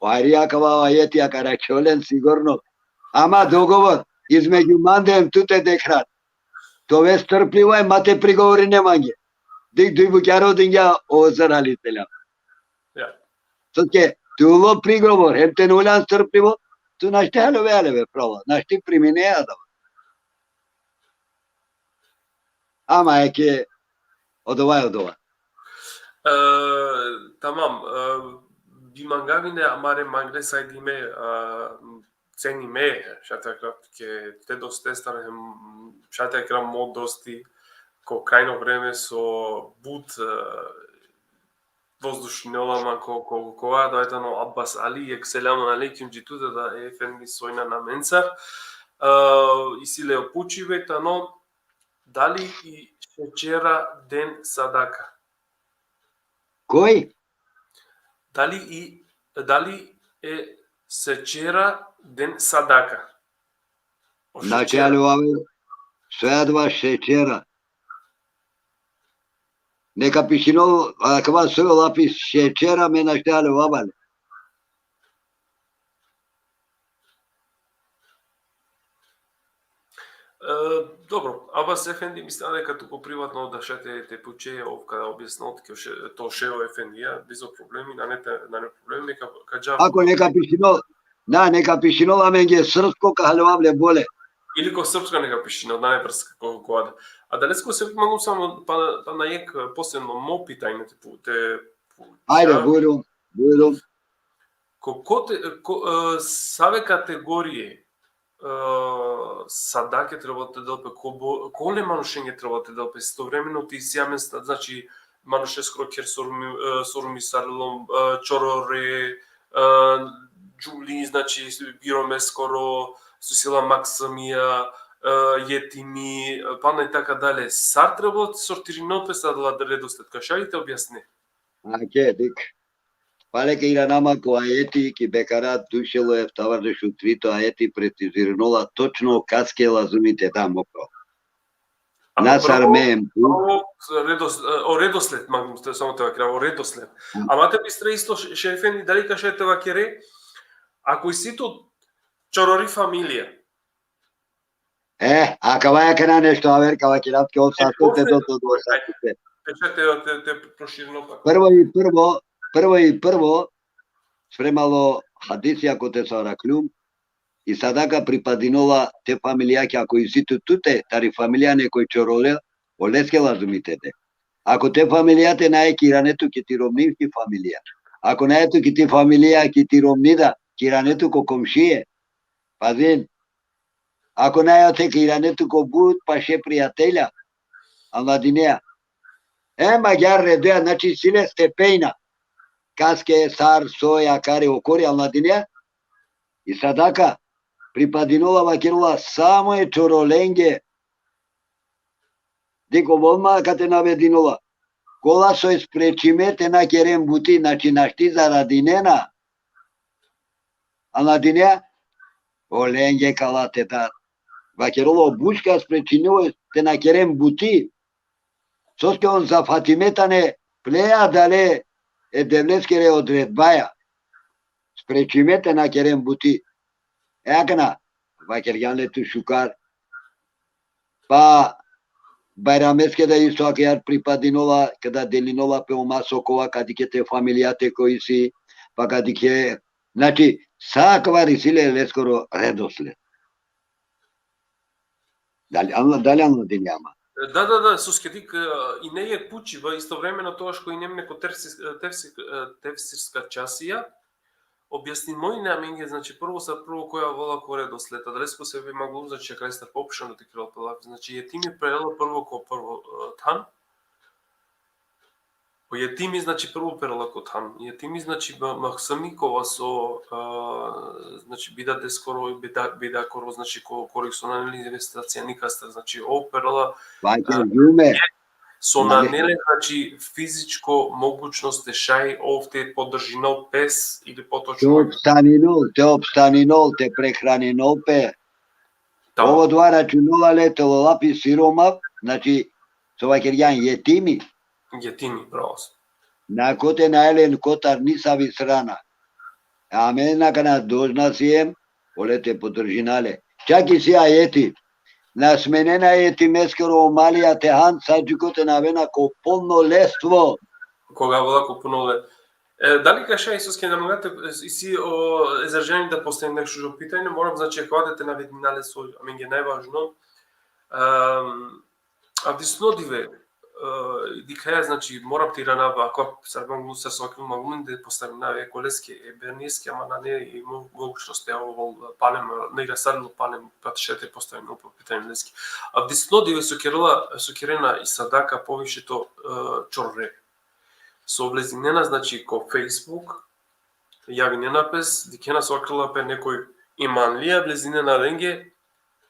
O Hajrija akava ajetija ka arakhel len sigurno. Ama dogovor izmegju mande hem tute dekrat. Te ove strpljivo, ma te prigovorine mange. Dikh, duj bukja rodingja o Hazar alejhi selam. Ja. Soske, te ulo prigovor, hem te na uljan strpljivo, tu našti haljove, haljove, pravo, našti primine adava. Ama eke, odova, odova. E, tamam, e, bi mangavine amare mangle sajdime, e, cenime, šaj te vakerav tuke, te dostestar hem, šaj te vakerav mo dosti, ko krajno vreme so but, e, vozdušinola man ko, ko, ko, adava tano Abbas Ali, jekh selamun alejkum dži tute, da, efendi, so injan amencar. E, isi le o pučibe tano, dali i šećera den sadaka? Koj? Dali i, dali e šećera den sadaka? O šećera. Našti haljovave, so adava šećera. Neka pišinol, akava so lafi šećera, me našti haljovava le. E, dobro, Abbas efendi, mislinav deka tu ko privatno da šaj te, te puče, ov ka objasnol tuke, to šejo efendija, bizo problemi, nane te, nane problemi, neka ka džav. Ako neka pišinol, na, neka pišinol amenge srpsko, ka haljovav le bole. Ili ko srpsko neka pišinol, nane prska ko, ko ada. A daleske, mangum samo pana, pana jekh posebno mo pitanje te pu-, te pučav. Ajde, bujrum, bujrum. Ko, ko te, ko, e, save kategorije, e, sadake trebela te del pe, ko bo-, kole manušenge trebela te del pe, istovremeno te isi amen sta-, znači, manušeskoro kher sorumi-, e, sorumisarilo, e, čorore, e, džuvli, znači, biromeskoro, so isi la maksamija, jetimi, pana i taka dalje. Sar trebela te sortirinol pe sa adala redosled, ka šaj te objasne? Ake, dik. Pale ka irana ma ko ajeti ki Bekara duj šel eftavardeš u trito ajeti precizirinela točno kaske lazumi te da, mo phral. Na sar me em tu. Prvo, redos-, o redosled, mangum te, samo te vakerav, o redosled. Ama te bistre isto, š-, šefendi, dali ka šaj te vakere, ako isi tu čorori familija. E, akava akana nešto aver ka vakerav ke ov sasto te do, to do sasto te. Te šaj te, te, te proširino pa. Prvo i prvo, prvo i prvo, sprema o hadisi ako te so arakljum, i sadaka pripadinola te familijake, ako isi tu tute, tari familija nekoj čorole, oleske lazumi te de. Ako te familijate nae, ka irane tu ki ti romni ki familija. Ako nae tu ki ti familija, ki ti romni da, ka irane tu ko komšie. Pazin. Ako nae, ote ka irane tu ko but paše prijatelja. Anladinea. Em agjaar redea, znači isi le stepena. Kaske, sar, soj, akari, okori, anladinea. I sadaka pripadinola, vakerola, samo e čorolenge. Dik, ov odma akate navedinola. Kola so sprečime te na keren buti, znači našti zaradinena. Anladinea? Olenge kala te da. Vakerola, o bučka sprečinilo te na keren buti. Soske on zafatime tane ple adale e Devleskere odredbaja. Sprečime te na keren buti. E akana, vakergjan le tu šukar. Pa Bajrameske da isto agjaar pripadinola, kada delinola pe o maso, kova ka dikhe te familijate ko isi, pa ka dikhe, znači, sa akava isi le leskoro redosled. Dali anla-, dali anladinea ma? Da, da, da, soske dik, e, ine jekh pučiba, istovremeno togaš ko inem neko tefsir-, e, tefsir-, e, tefsirska časija, objasnimo ine amenge, znači, prvo sa prvo koja vola ko redosled, adaleske sebepi mangum, znači, akana sar pokušano te kerel pe lafi, znači, jetimi perela prvo ko prvo, e, than, o jetimi, znači, prvo perela ko than. Jetimi, znači, ma-, maksumi kova so, a, znači, bidadeskoro, bida-, bidakoro, znači, ko-, kori so nane le investicija nikastar, znači, ov perela, Vakergjume. So nane le, znači, fizičko mogućnost te šaj ov te podržinol pes ili Te potočno. Opstaninol, te opstaninol, te prehraninol pe. Tamam. Ovo dova računola le te ola pi siromav, znači, so vakergjan, jetimi. Jetimi, bravo. Nakote nae len kotar nisavi strana. Amen akana dolžna siem, ole te podržina le. Čak isi ajeti. Na smenena jetimeskoro malija te han, sa džikote na avena ko polnolestvo. Koga vola ko polnole-, e, dali ka šaj, soske na mangate, isi o Ezerđani da postavim nešto pitanje, moram, znači, akava te navedina le so amenge najvažno. Em, avdisno dive, e, dikhaja, znači, moram te irana, ako sar mangum, sar so mangum te postavina, e, koleske, e, berniske, ama nane i mo-, mogućnost te, ovo, palem, ne ga sarilo palem, pa te šaj te postavim po pitanje leske. Avdisno dive so kerela, so kerena i sadaka poviše to, e, čorre. So vlezinena, znači, ko Facebook, javinena pes, dikhena so kerela pe nekoj imanlija, vlezinena lenge,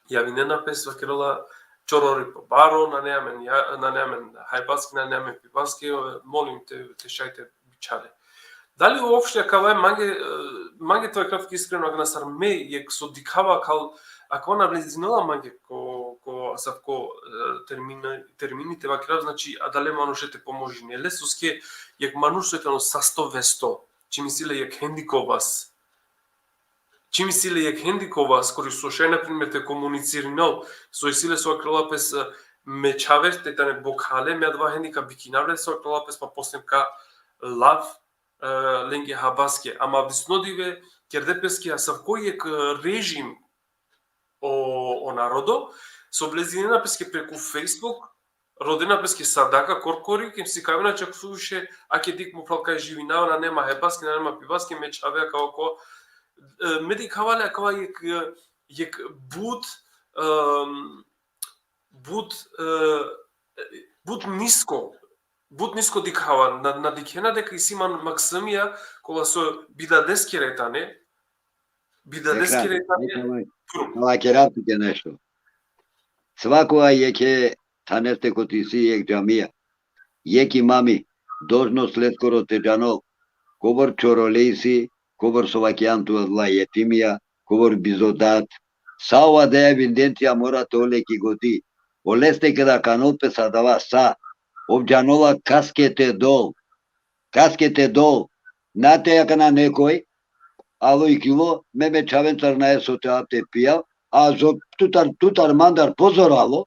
javinena pes, so kerela čorori po baro, nane amen ja-, nane amen hajbaske, nane amen pibaske, molim te, te šaj te bičhale. Dali uopšte akava mange, e, mange te vakerav iskreno, akana sar me, jekh so dikhava kal, akava na vlezinela mange ko, ko asavko, e, termini, termini te vakerav, znači, adale manuše te pomožinel le, soske jekh manuš so tano sasto vesto, čim isi le jekh hendikobas. Čim isi le jekh hendikobas, kori so šaj, na primer, te komunicirinol, so isi le, so kerela pes, e, me čhave te tane bokhale, me adava hendikop bikinav le, so kerela pes, pa posle ka lav, e, lenge hajbaske. Ama avdisno dive kerde peske asavko jekh, e, režim o, o narodo, so vlezinena peske preku Facebook, rodena peske sadaka korkori, kem sikavena čak suviše, ake dik, mo phral, kaj živinava, nane ma hajbaske, nane ma pibaske, me čhave akava ko, e, me dikhava le akava jekh, jekh but, em, but, e, but nisko, but nisko dikhava, na, na dikhena deka isi man maksumija, kola so bidadeskere tane, bidadeskere tane. Kala kerav tuke nešto. Svako jekhe thaneste koti isi jekh džamija, jekh imami, dolžnost leskoro te džanol kobor čorole isi, kobor so vakijan tu adala jetimija, kobor bizo dad. Sa ova da evidencija mora te ole ki godi. Oleste keda ka anol pes adava sa, ov džanola kaske te dol. Kaske te dol. Na te akana nekoj, alo iklilo, me me čhavencar nae so te av te pijav, a zo tutar, tutar mandar pozor alo,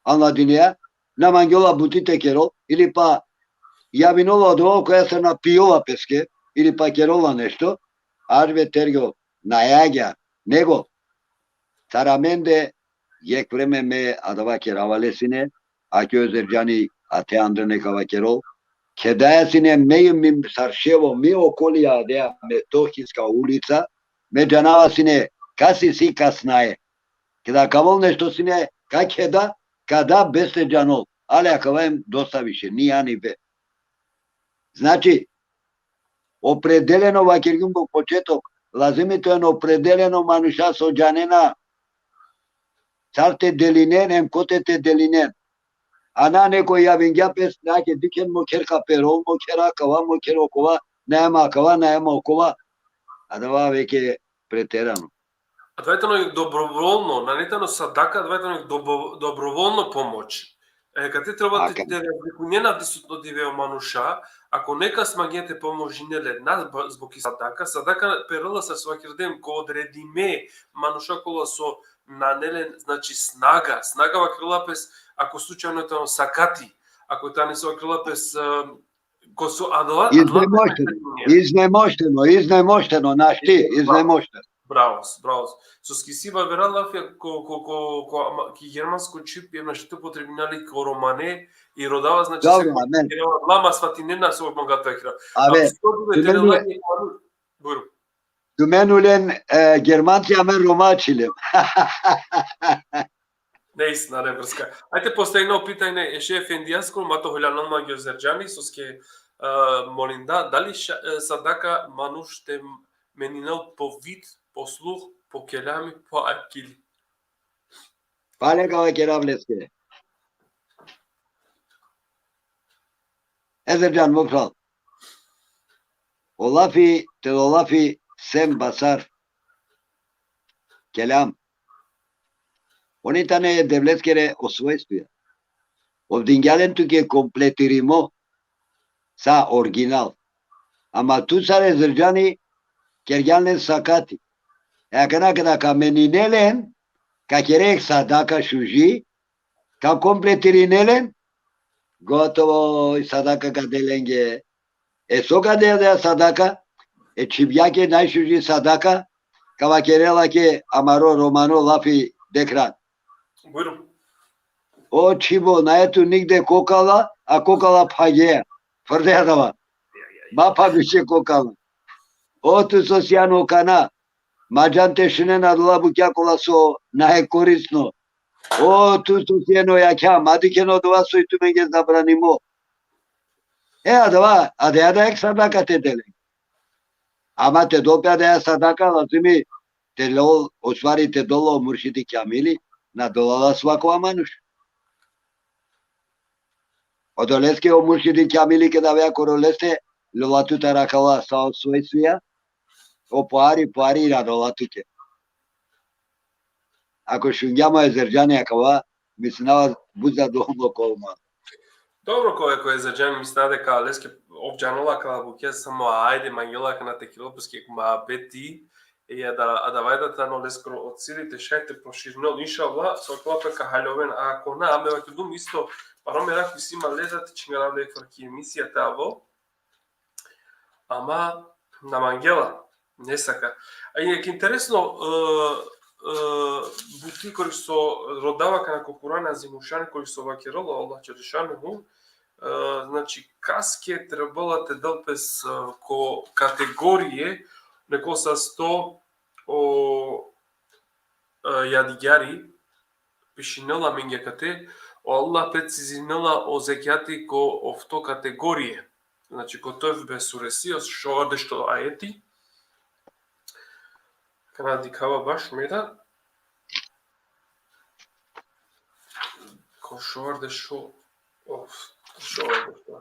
anladinea, na mangjola buti te kerol, ili pa javinola odova kojasar na pijola peske, ili pa kerola nešto, adžbe tergjo, nae agjaar, nego, sar amende, jekh vreme me adava kerava le sine, a ki o Ezerđani ate andre neka vakerol, kedaja sine me, mi sar ševo, mi okolija adea Metohijska ulica, me džanava sine kas isi, kas nae. Keda ka avol nešto sine, ka keda, ka da, bes te džanol. Ali akava em dosta više, ni ani be. Znači, opredeleno, vakergjum ko početok, lazimi te oven opredeleno manuša so džanena sar te delinen, em kote te delinen. A na nekoj javingja pes, na ke dikhen, mokher ka perol, mokher akava, mokher okova, nae ma akava, nae ma okova. Adava veke preterano. Adava tano dobrovoljno, nane tano sadaka, adava tano dobro-, dobrovoljno pomoć. E, kate treba te, te razlikujnen avdisutno dive o manuša, ako nekas mangea te pomožinel le, na zbog i sadaka, sadaka perela sar so vakergjum ko odredime manuša kola so nane len, znači, snaga, snaga vakerela pes, ako slučajno tano sakati, ako tani so vakerela pes, e, ko so adala, adala iznemošteno, iznemošteno, iznemošteno, našti, iznemošteno. Bravo, bravo. Soske isi vavera lafi, ko, ko, ko, ko, ama, ki germansko čhib, e, našti upotrebinena le ko romane, i rodava, znači, dobro, se amen. Lama svatinena so manga te vakera. Amen. Bujrum. Tumen ulen, e, Germancija, amen Roma ačhilem. Nejse, nane vrska. Ajde, posledno pitanje, e, še efendijasko, ma to holjanol ma ki o Ezerđani, soske, e, molinda, dali ša-, e, sadaka manuš te meninel po vid, po sluh, po kelami, po akili? Pale ka vakerav leske. Ezerđan, mo phral. O lafi, te o lafi sem basar. Kelam. Oni tane e Devleskere o svojstvuja. Ov dingja len tuke kompletirimo, sa original. Ama tu sar Ezerđani kergjan len sakati. E akana keda ka menine len, ka kere sadaka šuži, ka kompletirine len, gotovo, i sadaka ka de lenge. E so ka de, de sadaka, e čhibjake najšuži sadaka, ka vakerela ke amaro romano lafi dekran. Bujrum. O čhibo, nae tu nigde kokala, a kokala phagea. Frdea dava. Ma pha više kokala. O tu so sian akana, ma džan te šunen adala bukja kola so nae korisno. O tu so sian o jakha, ma dikhen odova so i tumenge zabranimo. E, adava, adava da ek sadaka te dele. Ama te dol pe adava sadaka, lazimi te lol, o stvari te dol o muršidi kamili, na dolala svako manuš. Odoleske o muršidi kamili keda avea koro leste, lola tutar akala sa o svojstvija, o poari, poari na dola tuke. Ako šungjam o Ezerđani akava, mislinava but zadovoljno ka ol ma. Dobro, ko, ko Ezerđani, mislinava deka leske ov džanola akala bukja, samo ajde, mangjola akana te kerol peske muhabeti, e, da, adava da tano leskoro o cili te šaj te proširinol, inšallah, so akala pe ka haljoven, a ako na, me vakergjum isto, paro merak isi ma le da te čhingarav le ki emisija te avol, ama na mangela, nesaka. A jekh interesno, e, e, buti kori so rodava akana ko Kur'an Azimušan, kori so vakerela o Allah Dželešanuhu, e, znači, kaske trebela te del pes, e, ko kategorie, neko sasto o, e, jadigjari, pišinela amenge kate, o Allah precizinela o zekjati ko ofto kategorie. Znači, ko Tevbe suresi, o šovardeš ajeti. Kana dikhava baš me da. Ko šovardeš u, of, šovardeš u,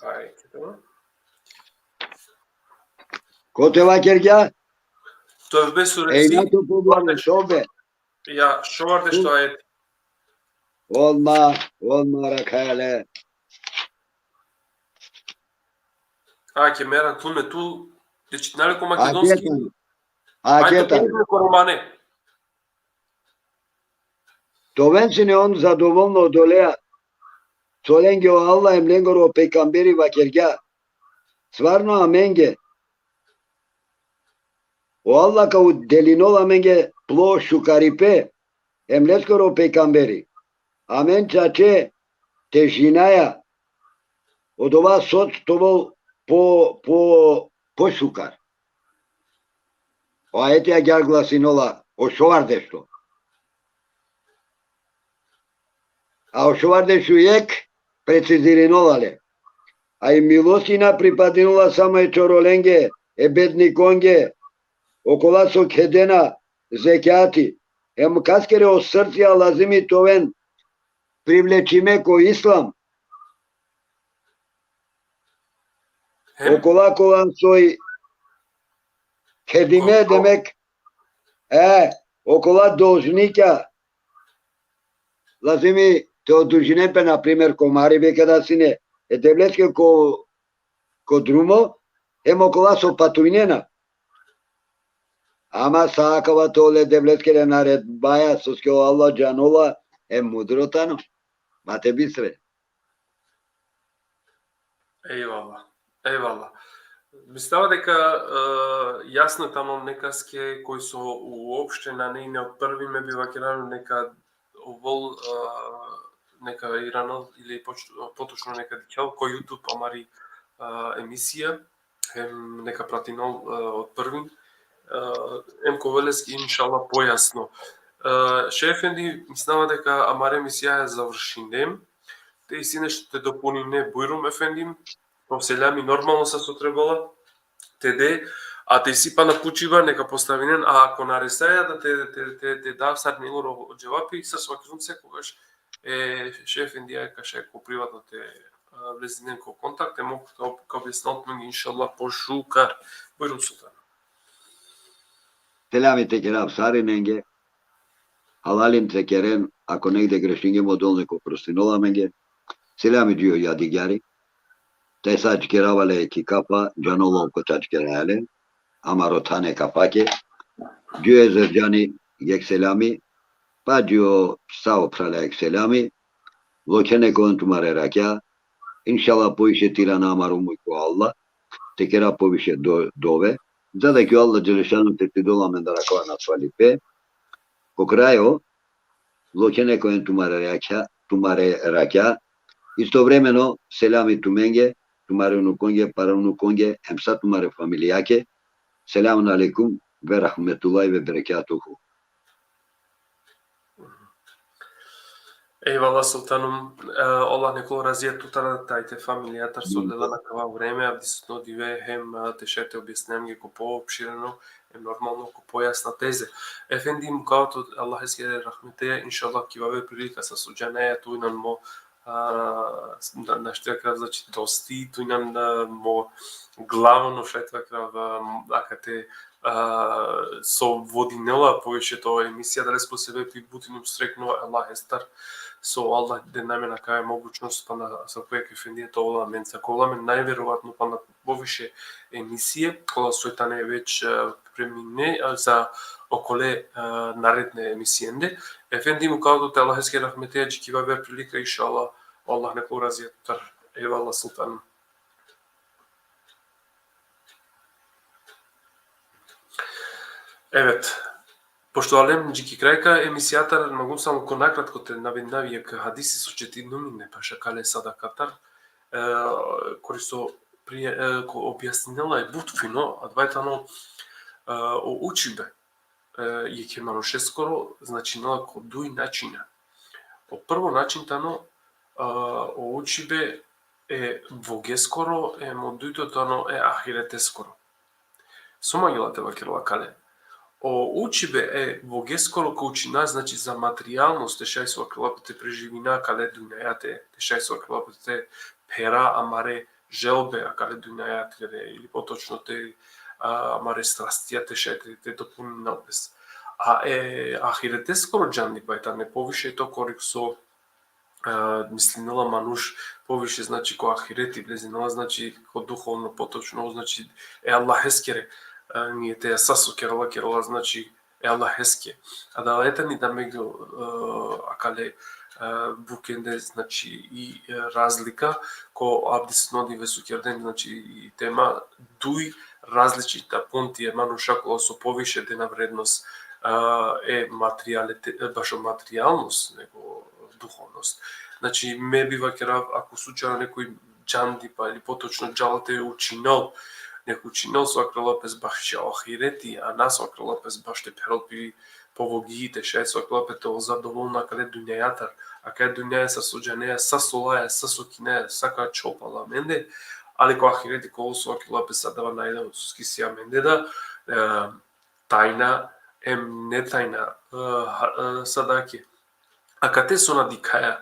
ajde, tamam. Ko te vakergja? Tövbe Ej, suresi, na to pobjale, šovbe. Ja, šovardeš u ajet. Olma, olma rakale. Ake, mera, tu me tu, te čitnale ko makedonski. Aketan. Ajde, Aketan. Ko romane. Te oven sine on zadovolno odolea, so lenge o Allah em lengoro pejgamberi vakergja. Stvarno amenge o Allah ka udelinol amenge plo šukaripe, em leskoro pejgamberi. Amen čače te žinaja, odova soc te ovel po, po, pošukar. O ajeti agjaar glasinola, o šovardešto. A o šovardeš u jekh precizirinola le. A i milostina pripadinola samo e čorolenge, e bednikonge, okola so khedena zekjati. Em kaskere o srcija lazimi te oven privlečime ko islam. Hem, Okola kola soj khedime, Ko- ko- demek, e, okola dolžnikja, lazimi te odužinen pe, na primer, ko maribe keda sine, e Devleske ko, ko drumo, hem okola so patujnena. Ama sa akava te ole Devleskere naredbaja, soske o Allah džanola, em mudro tano. Ma te bistre. Ejvallah. Ejvallah. Mislava deka, e, jasno tano nekaske koj so uopšte nane ine o prvi, me bi vakerano neka ovol, e, neka iranol ili poč-, potočno neka dikhel ko YouTube amari, e, emisija, hem neka pratinol, e, od prvi, e, em ka ovel leske inšallah pojasno. E, šejh efendi, mislava deka amare emisija završindem, te isi nešto te dopolnine, bujrum efendim. O selami normalno sa so trebela te de, a te isi pana pučiba, neka postavinen, a ako na resaja da te, te, te, te dav sar nengoro dževapi, sa so vakergjum sekogaš, e, šejh efendija ka šaj ko privatno te, e, vlezinen ko kontakt, e, mo ka, ka objasnol tumenge inšallah pošukar. Bujrum, Sultan. Selami te kerav sarinenge. Halalin te keren, ako negde grešingjem, o Dol nek oprostinol amenge. Selami dži o jadigjari. Te sa džkerava le ki kafa, džanol ko ta džkeraja le. Amaro thane kafake. Dži o Ezerdžani jekh selami. Pa dži o sa o phrala jekh selami. Lokhe nek oven tumare rakja. Inšallah poviše te irana amaro muj ko Allah. Te kera poviše do-, dove. Za da ki o Allah dželešanu te ti dol amendar akava nasvalipe. Ko krajo, lokhe nek oven tumare rakja, tumare rakja. Istovremeno, selami tumenge, tumare unukonge, paraunukonge, em sa tumare familijake. Selamun alejkum ve rahmetullahi ve berekatuhu. Ejvallah, Sultanum, e, Allah nek ol razija tutar, te familijatar so lela na kava vreme, avdisutno dive, hem, e, te šaj te objasnine amenge ko poopšireno, hem normalno ko pojasna teze. Efendim, mukava tut Allaheske rahmeteja, inšallah, ki vaver prilika sa so džanaja, tu inan mo, a, na, našti akava, znači, dosti, tu inan, a, mo glavno, šaj te vakerav, a, akate, a, so vodinela poviše to emisija, adaleske sebepi but inum srekno Allahestar, so Allah dena amen akava mogućnost, pana sa kojek efendija te ovel amen, sa kova amen najverovatno pana poviše emisije, kola so tane već, a, pripremime, a, za okole, a, naredne emisiende. Efendim, mukava tut Allaheske rahmeteja, dži ki vaver prilika, inšallah, Allah nek ol razija tutar. Ejvallah, Sultan. Evet. Pošto alem dži ki kraj ka emisijatar, mangum samo ko nakratko te navedinav jekh hadisi so četinum ine paša kale sadakatar, e, kori so prije, e, ko objasninela e but fino, adava tano, e, o učibe, e, jekhe manušeskoro, značinela ko duj načina. O prvo način tano, e, o učibe e vogeskoro, em o dujto tano e ahireteskoro. So mangela te vakerel akale? O učibe e vogeskoro ko učina, znači, za materijalnost, te šaj so, vakerela pe, te preživina akale dunjaja, te, te šaj so, vakerela pe, te phera amare želbe akale dunjaja, te, ili potočno te, a, amare strastija, te šaj te, te dopuninel pes. A e ahireteskoro džandipa tane poviše to korek so, a, mislinela manuš poviše, znači, ko ahireti, blizinela, znači, ko duhovno, potočno, znači, e Allaheskere, a, nijete, sa so kerela, kerela, znači, e Allaheske. Adala tani da megdo, a, akale, a, bukende, znači, i, e, razlika, ko avdisno dive so kerden, znači, i tema, duj različita punti e manuša kola so poviše dena vrednost, a, e materijalite-, e, bašo materijalnost, nego duhovnost. Znači, me bi vakerav, ako slučajno nekoj džandipa, ili potočno džala te učinel, nek učinel so, vakerela pes, bašo ahireti, a na so, vakerela pes, baš te pherel pi po vogi, te šaj so, vakerela pe, te ol zadovolna akale dunjajatar. Akale dunjaja, sa so džaneja, sa so laja, sa so kineja, sa ka ačhol pala amende, ali ko ahireti, ko so, vakerela pes, adava nane da, soske si amende da, e, tajna, em netajna, e, ha-, e, sadake. Akate so na dikhaja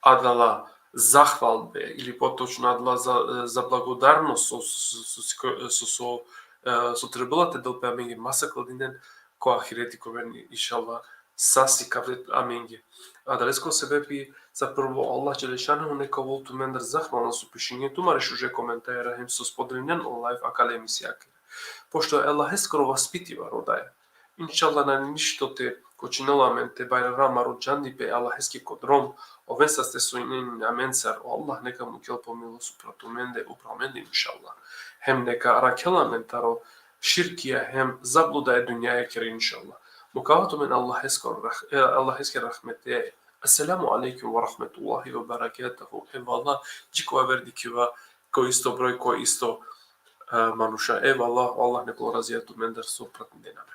adala zahvalbe, ili potočno adala za, e, za blagodarnost so, so, so, so, so, e, so trebela te del pe amenge, ma sa kaldinden, ko ahireti ka oven, inšallah, sa sikavde amenge. Adaleske sebepi, za prvo, Allah dželle šanuhu neka ovol tumendar zahvalna so pišinge tumare šuže komentara, hem so spodelinen o live akale emisijake. Pošto e Allaheskoro vaspitiba rodaja. Inšallah, nane ništo te kočinel amen te bajrara amaro džandipe e Allaheske ko drom, oven saste so inen amencar, o Allah neka mukel po milost upro tumende, upro amende, inšallah. Hem neka arakhel amen taro širkija hem zabluda e dunjajakere, inšallah. Mukava tumen Allaheskoro rah-, e, Allaheske rahmete. Esselamu alejkum ve rahmetullahi ve berekatuhu. Evala, dži ko aver dikhiva, ko isto broj, ko isto, e, manuša. Evala, Allah neka razija tumendar so pratindena amen.